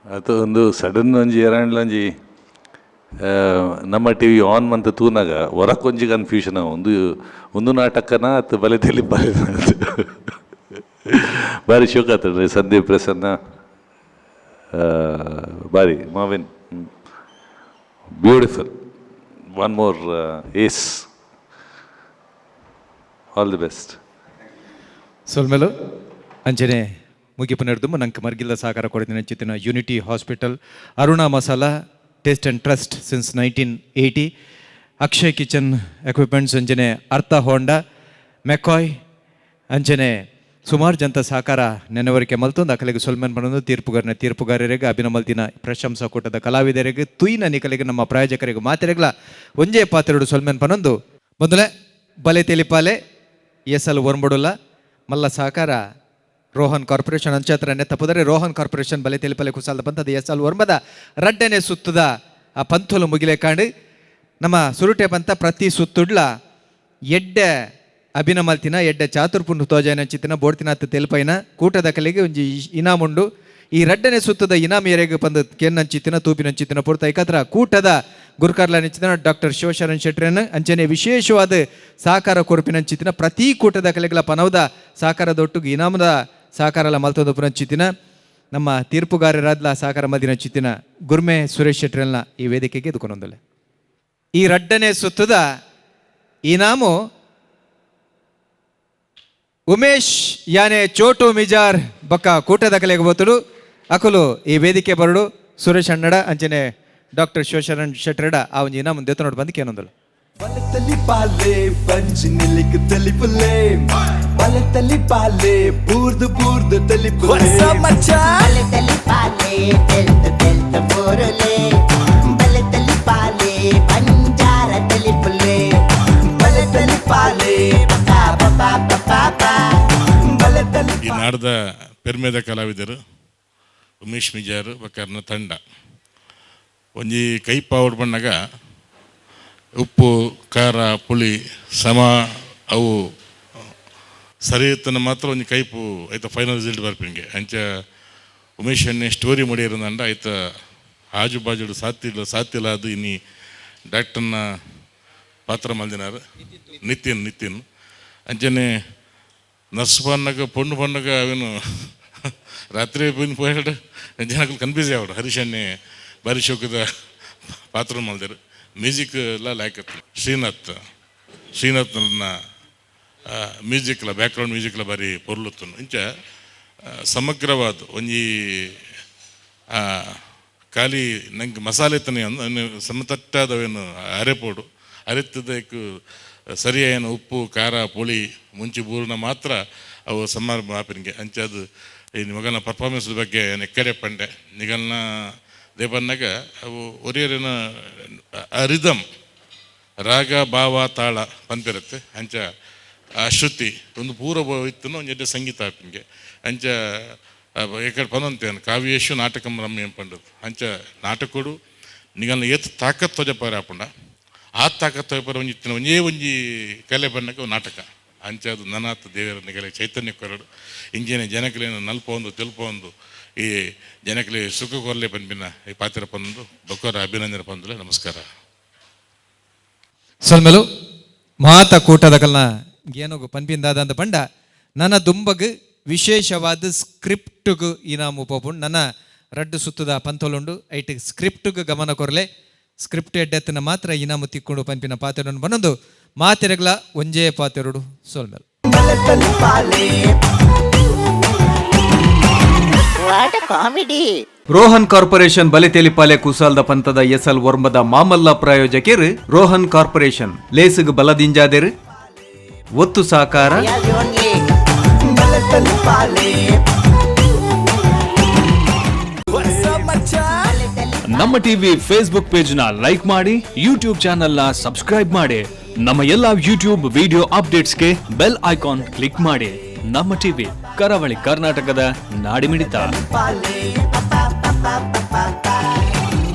ಅದು ಒಂದು ಸಡನ್ ಒಂಜಿ ಎರಾಂಡ್ಲ ಒಂಜಿ ನಮ್ಮ ಟಿ ವಿ ಆನ್ ಮಂತ ತೂನಾಗ ಹೊರಕೊಂಜಿ ಕನ್ಫ್ಯೂಷನ್ ಒಂದು ಒಂದು ನಾಟಕನ ಅತ್ತು ಬಲೆ ತೆಲಿ ಬಾರಿ ಬಾರಿ ಶೋಕ ಆತಡ್ರಿ. ಸಂದೀಪ್, ಪ್ರಸನ್ನ, ಬಾರಿ ಮಾವಿನ್, beautiful. One more ace, all the best. ಸೊಲ್ಮೆಲು ಅಂಚನೆ ಮುಗಿಪು ನೆಡ್ದು ನಂಗೆ ಮರ್ಗಿಲ್ಲ ಸಹಕಾರ ಕೊಡ್ತೀನಿ ಚಿತ್ತಿನ unity hospital, Aruna masala, taste and trust since 1980, Akshay kitchen equipments, ಅಂಚನೆ ಅರ್ಥ ಹೋಂಡಾ, ಮೆಕಾಯ್, ಅಂಚನೆ ಸುಮಾರು ಜನತ ಸಹಕಾರ ನೆನವರಿಕೆ ಮಲ್ತೊಂದು ಅಕಲೆಗೆ ಸೊಲ್ಮೆನ್ ಪನೊಂದು ತೀರ್ಪುಗಾರನ ತೀರ್ಪುಗಾರರಿಗೆ ಅಭಿನಮಲ್ತಿನ ಪ್ರಶಂಸಾ ಕೂಟದ ಕಲಾವಿದರಿಗೆ ತುಯ್ನ ನಿಕಲಿಗೆ ನಮ್ಮ ಪ್ರಾಯೋಜಕರಿಗೆ ಮಾತೆರೆಗ್ಲ ಒಂಜೇ ಪಾತ್ರೆಡು ಸೊಲ್ಮೆನ್ ಪನೊಂದು ಮೊದಲೇ ಬಲೆ ತೆಲಿಪಾಲೆ ಎಸಲ್ ಒರ್ಂಬಡುಲ್ಲ ಮಲ್ಲ ಸಹಕಾರ ರೋಹನ್ ಕಾರ್ಪೊರೇಷನ್ ಅಂಚಾತ್ರ ತಪ್ಪುದರೆ ರೋಹನ್ ಕಾರ್ಪೊರೇಷನ್ ಬಲೆ ತೆಲಿಪಲೆ ಕುಸಾಲ್ದ ಬಂತದ ಎಸಲ್ ಒರ್ಂಬದ ರಡ್ಡನೆ ಸುತ್ತದ ಆ ಪಂಥಲು ಮುಗಿಲೆ ಕಾಂಡು ನಮ್ಮ ಸುರುಟೆ ಪಂತ ಪ್ರತಿ ಸುತ್ತುಡ್ಲ ಎಡ್ಡೆ ಅಭಿನಮಲ್ತಿನ ಎಡ್ಡೆ ಚಾತುರ್ಪುಂಡು ತೋಜಾಯನ ಚಿತ್ತಿನ ಬೋಡ್ತಿನ ಅತ್ತ ತೆಲ್ಪೈನ ಕೂಟದ ಕಲೆಗೆ ಒಂಜಿ ಇನಾಮುಂಡು. ಈ ರಡ್ಡನೆ ಸುತ್ತದ ಇನಾಮ್ ಎರೆಗ್ ಪಂದ್ ಕೆನ್ನಂಚಿತ್ತಿನ ತೂಪಿನಂಚಿತ್ತಿನ ಪೊರ್ತ ಐಕತ್ರ ಕೂಟದ ಗುರುಕಾರ್ಲ ನೆಚ್ಚಿನ ಡಾಕ್ಟರ್ ಶಿವಶರಣ್ ಶೆಟ್ರನ್ ಅಂಚನೆ ವಿಶೇಷವಾದ ಸಹಕಾರ ಕೊರ್ಪಿನಂಚಿತ್ತಿನ ಪ್ರತಿ ಕೂಟದ ಕಲೆಗಳ ಪನವದ ಸಹಕಾರದೊಟ್ಟಿಗೆ ಇನಾಮದ ಸಹಕಾರಲ ಮಲ್ತೊಂದು ಪುನಂಚಿತ್ತಿನ ನಮ್ಮ ತೀರ್ಪುಗಾರರಾದ್ಲ ಸಹಕಾರ ಮದಿನಂಚಿತ್ತಿನ ಗುರ್ಮೆ ಸುರೇಶ್ ಶೆಟ್ರಲ್ನ ಈ ವೇದಿಕೆಗೆ ಎದುಕೊಂಡೊಂದಲೆ. ಈ ರಡ್ಡನೆ ಸುತ್ತದ ಇನಾಮು ಉಮೇಶ್ ಯಾನೆ ಚೋಟು ಮಿಜಾರ್ ಬಕ್ಕ ಕೂಟದ ಕಲೆಗೆ ಬೋತುಡು ಅಕುಲು ಈ ವೇದಿಕೆ ಬರಡು ಸುರೇಶ್ ಅಣ್ಣಡ ಅಂಚನೆ ಡಾಕ್ಟರ್ ಶಿವಶರಣ್ ಶೆಟ್ಟರಡ ಆ ಒಂಜಿ ಇನಾಮು ದೇತನೋಡು ಬಂದು ಕೇನೊಂದಲು. ಬಲತಲಿ ಪಾಲೆ ಪಂಚ್ ನಿಲಿಕ್ ತಲಿಪುಲೆ ಬಲತಲಿ ಪಾಲೆ ಬೂರ್ದು ಬೂರ್ದು ತಲಿಪುಲೆ ಬಲತಲಿ ಪಾಲೆ ತೆಲ್ತ ತೆಲ್ತ ಬೋರುಲೆ ಬಲತಲಿ ಪಾಲೆ ಬಂಜಾರ ತಲಿಪುಲೆ ಬಲತಲಿ ಪಾಲೆ ಪಾ ಪಾ ಪಾ ಪಾ ಬಲತಲಿ ಈ ನಾಡದ ಪೆರ್ಮೆದ ಕಲಾವಿದರು ಉಮೇಶ್ ಮಿಜಾರ್ ಬಕ್ಕರ್ನ ತಂಡ ಒಂಜಿ ಕೈ ಪಾವಡ್ ಬಣ್ಣಗ ಉಪ್ಪು ಖಾರ ಪುಳಿ ಸಮ ಅವು ಸರಿ ಇತ್ತನ ಮಾತ್ರ ಒಂಜಿ ಕೈಪು ಆಯ್ತ ಫೈನಲ್ ರಿಸಲ್ಟ್ ಬರ್ಪಿಂಗೆ. ಅಂಚ ಉಮೇಶ್ ಅಣ್ಣೆ ಸ್ಟೋರಿ ಮಾಡಿರೋದಂಡ ಆಯ್ತ ಆಜು ಬಾಜು ಸಾತಿಲ್ಲ ಸಾತಿಲ್ಲ ಅದು ಇನ್ನಿ ಡಾಕ್ಟರ್ನ ಪಾತ್ರ ಮಲ್ದಿನಾರು ನಿತಿನ್ ನಿತಿನ್ ಅಂಚನೆ ನರ್ಸ್ ಬಣ್ಣಗ ಪೊಣ್ಣು ಬಣ್ಣಗ ಅವೇನು ರಾತ್ರಿ ಬಂದು ಪೋಯಾಡು ಜನಗಳು ಕನ್ಫ್ಯೂಸ್ ಆವಡು. ಹರೀಶ್ ಅಣ್ಣೆ ಬಾರಿ ಶೋಕದ ಪಾತ್ರ ಮಲ್ದಿರು. ಮ್ಯೂಸಿಕ್ ಎಲ್ಲ ಲಾಯ್ಕ್ ಶ್ರೀನಾಥ್ ಶ್ರೀನಾಥ್ನ ಮ್ಯೂಸಿಕ್ಲ ಬ್ಯಾಕ್ಗ್ರೌಂಡ್ ಮ್ಯೂಸಿಕ್ಲ ಬಾರಿ ಪೊರ್ಲುತ್ತನು. ಇಂಚ ಸಮಗ್ರವಾದ ಒಂಜಿ ಖಾಲಿ ನಂಗೆ ಮಸಾಲೆ ತನೆ ಸಮತಟ್ಟಾದವೇನು ಅರೆಪೋಡು ಅರೆತ್ತದಕ್ಕೆ ಸರಿಯಾಯನ ಉಪ್ಪು ಖಾರ ಪುಳಿ ಮುಂಚಿ ಬೂರ್ನ ಮಾತ್ರ ಅವು ಸಮಾರಂಭ ಆಪಿನಿಗೆ. ಅಂಚ ಅದು ಈ ಮಗನ ಪರ್ಫಾರ್ಮೆನ್ಸ್ ಬಗ್ಗೆ ಎಕ್ಕಡೆ ಪಂಡೆ ನಿಗಲ್ನ ದೇಪನ್ನಾಗ ಅವು ಒರಿಯರಿನ ಆ ರಿದಮ್ ರಾಗ ಭಾವ ತಾಳ ಪಂಪಿರುತ್ತೆ. ಅಂಚ ಆ ಶ್ರುತಿ ಒಂದು ಪೂರ್ವ ಇತ್ತನು ಒಂಜಿ ಎಡ್ಡೆ ಸಂಗೀತ ಆಪಿನಿಗೆ. ಅಂಚ ಎಕಡೆ ಪನಂತೇನು ಕಾವ್ಯೇಶು ನಾಟಕಂ ರಮ್ಯಂ ಪಂಡದು. ಅಂಚ ನಾಟಕಡು ನಿಗಲ್ನ ಏತ್ ತಾಕತ್ ತೊಜಪಾರ ಆಪುಂಡ ಆ ತಾಕತ್ ತೊಜಪಾರ ಒಂಜಿ ಇತ್ತಿನ ಒಂಜೇ ಒಂಜಿ ಕಲೆ ಬಣ್ಣಕ್ಕೆ ನಾಟಕ. ಅಂಚ ಅದು ನನಾತ್ ದೇವರ ನಿಗಲೆ ಚೈತನ್ಯ ಕೊರಡು ಇಂಜನೆ ಜನಕಲೇನು ನಲ್ಪ ಒಂದು ತೆಲ್ಪ ಒಂದು ಈ ಜನಕಲೆ ಸುಖ ಕೊರಲೆ ಪನ್ಪಿನ ಈ ಪಾತ್ರ ಪಂದು ಬೊಕ್ಕರ ಅಭಿನಂದನೆ ಪಂದುಲೆ. ನಮಸ್ಕಾರ. ಸೊಲ್ಮೆಲು ಮಾತ ಕೂಟದ ಕಲ್ನ ಏನೋಗು ಪನ್ಪಿಂದಾದ ಅಂತ ಪಂಡ ನನ್ನ ದುಂಬಗ್ ವಿಶೇಷವಾದ ಸ್ಕ್ರಿಪ್ಟ್ಗು ಇನಾಮು ಪೋಪುಂಡು. ನನ್ನ ರಡ್ಡು ಸುತ್ತದ ಪಂತೋಲುಂಡು ಐಟ್ ಸ್ಕ್ರಿಪ್ಟ್ಗ್ ಗಮನ ಕೊರಲೆ ಸ್ಕ್ರಿಪ್ಟ್ ಎಡ್ಡೆತ್ತನ ಮಾತ್ರ ಇನಾಮು ತಿಕ್ಕೊಂಡು ಪನ್ಪಿನ ಪಾತೆರನ್ನು ಬನ್ನೊಂದು ಮಾತೆರಗ್ಲ ಒಂಜೇ ಪಾತೆರಡು. ಸೊಲ್ಮೆಲು. ಬಲತಲಿ ಪಾಲೆ what comedy. Rohan corporation ಬಲೆತೇಲಿಪಾಲೆ ಕುಸಾಲ್ದ ಪಂತದ ಎಸಲ್ ವರ್ಮದ ಮಾಮಲ್ಲ ಪ್ರಾಯೋಜಕಿರು ರೋಹನ್ ಕಾರ್ಪೊರೇಷನ್ ಲೇಸುಗ್ ಬಲದಿಂಜಾದೆರು ಒತ್ತು ಸಾಕಾರ ಬಲತಲಿ ಪಾಲೆ ನಮ್ಮ TV Facebook page ನ ಲೈಕ್ ಮಾಡಿ, ಯೂಟ್ಯೂಬ್ ಚಾನೆಲ್ ನ ಸಬ್ಸ್ಕ್ರೈಬ್ ಮಾಡಿ, ನಮ್ಮ ಎಲ್ಲಾ ಯೂಟ್ಯೂಬ್ ವಿಡಿಯೋ ಅಪ್ಡೇಟ್ಸ್ಗೆ bell icon click ಮಾಡಿ. ನಮ್ಮ ಟಿವಿ ಕರಾವಳಿ ಕರ್ನಾಟಕದ ನಾಡಿಮಿಡಿತ. ಪಾಲೆ.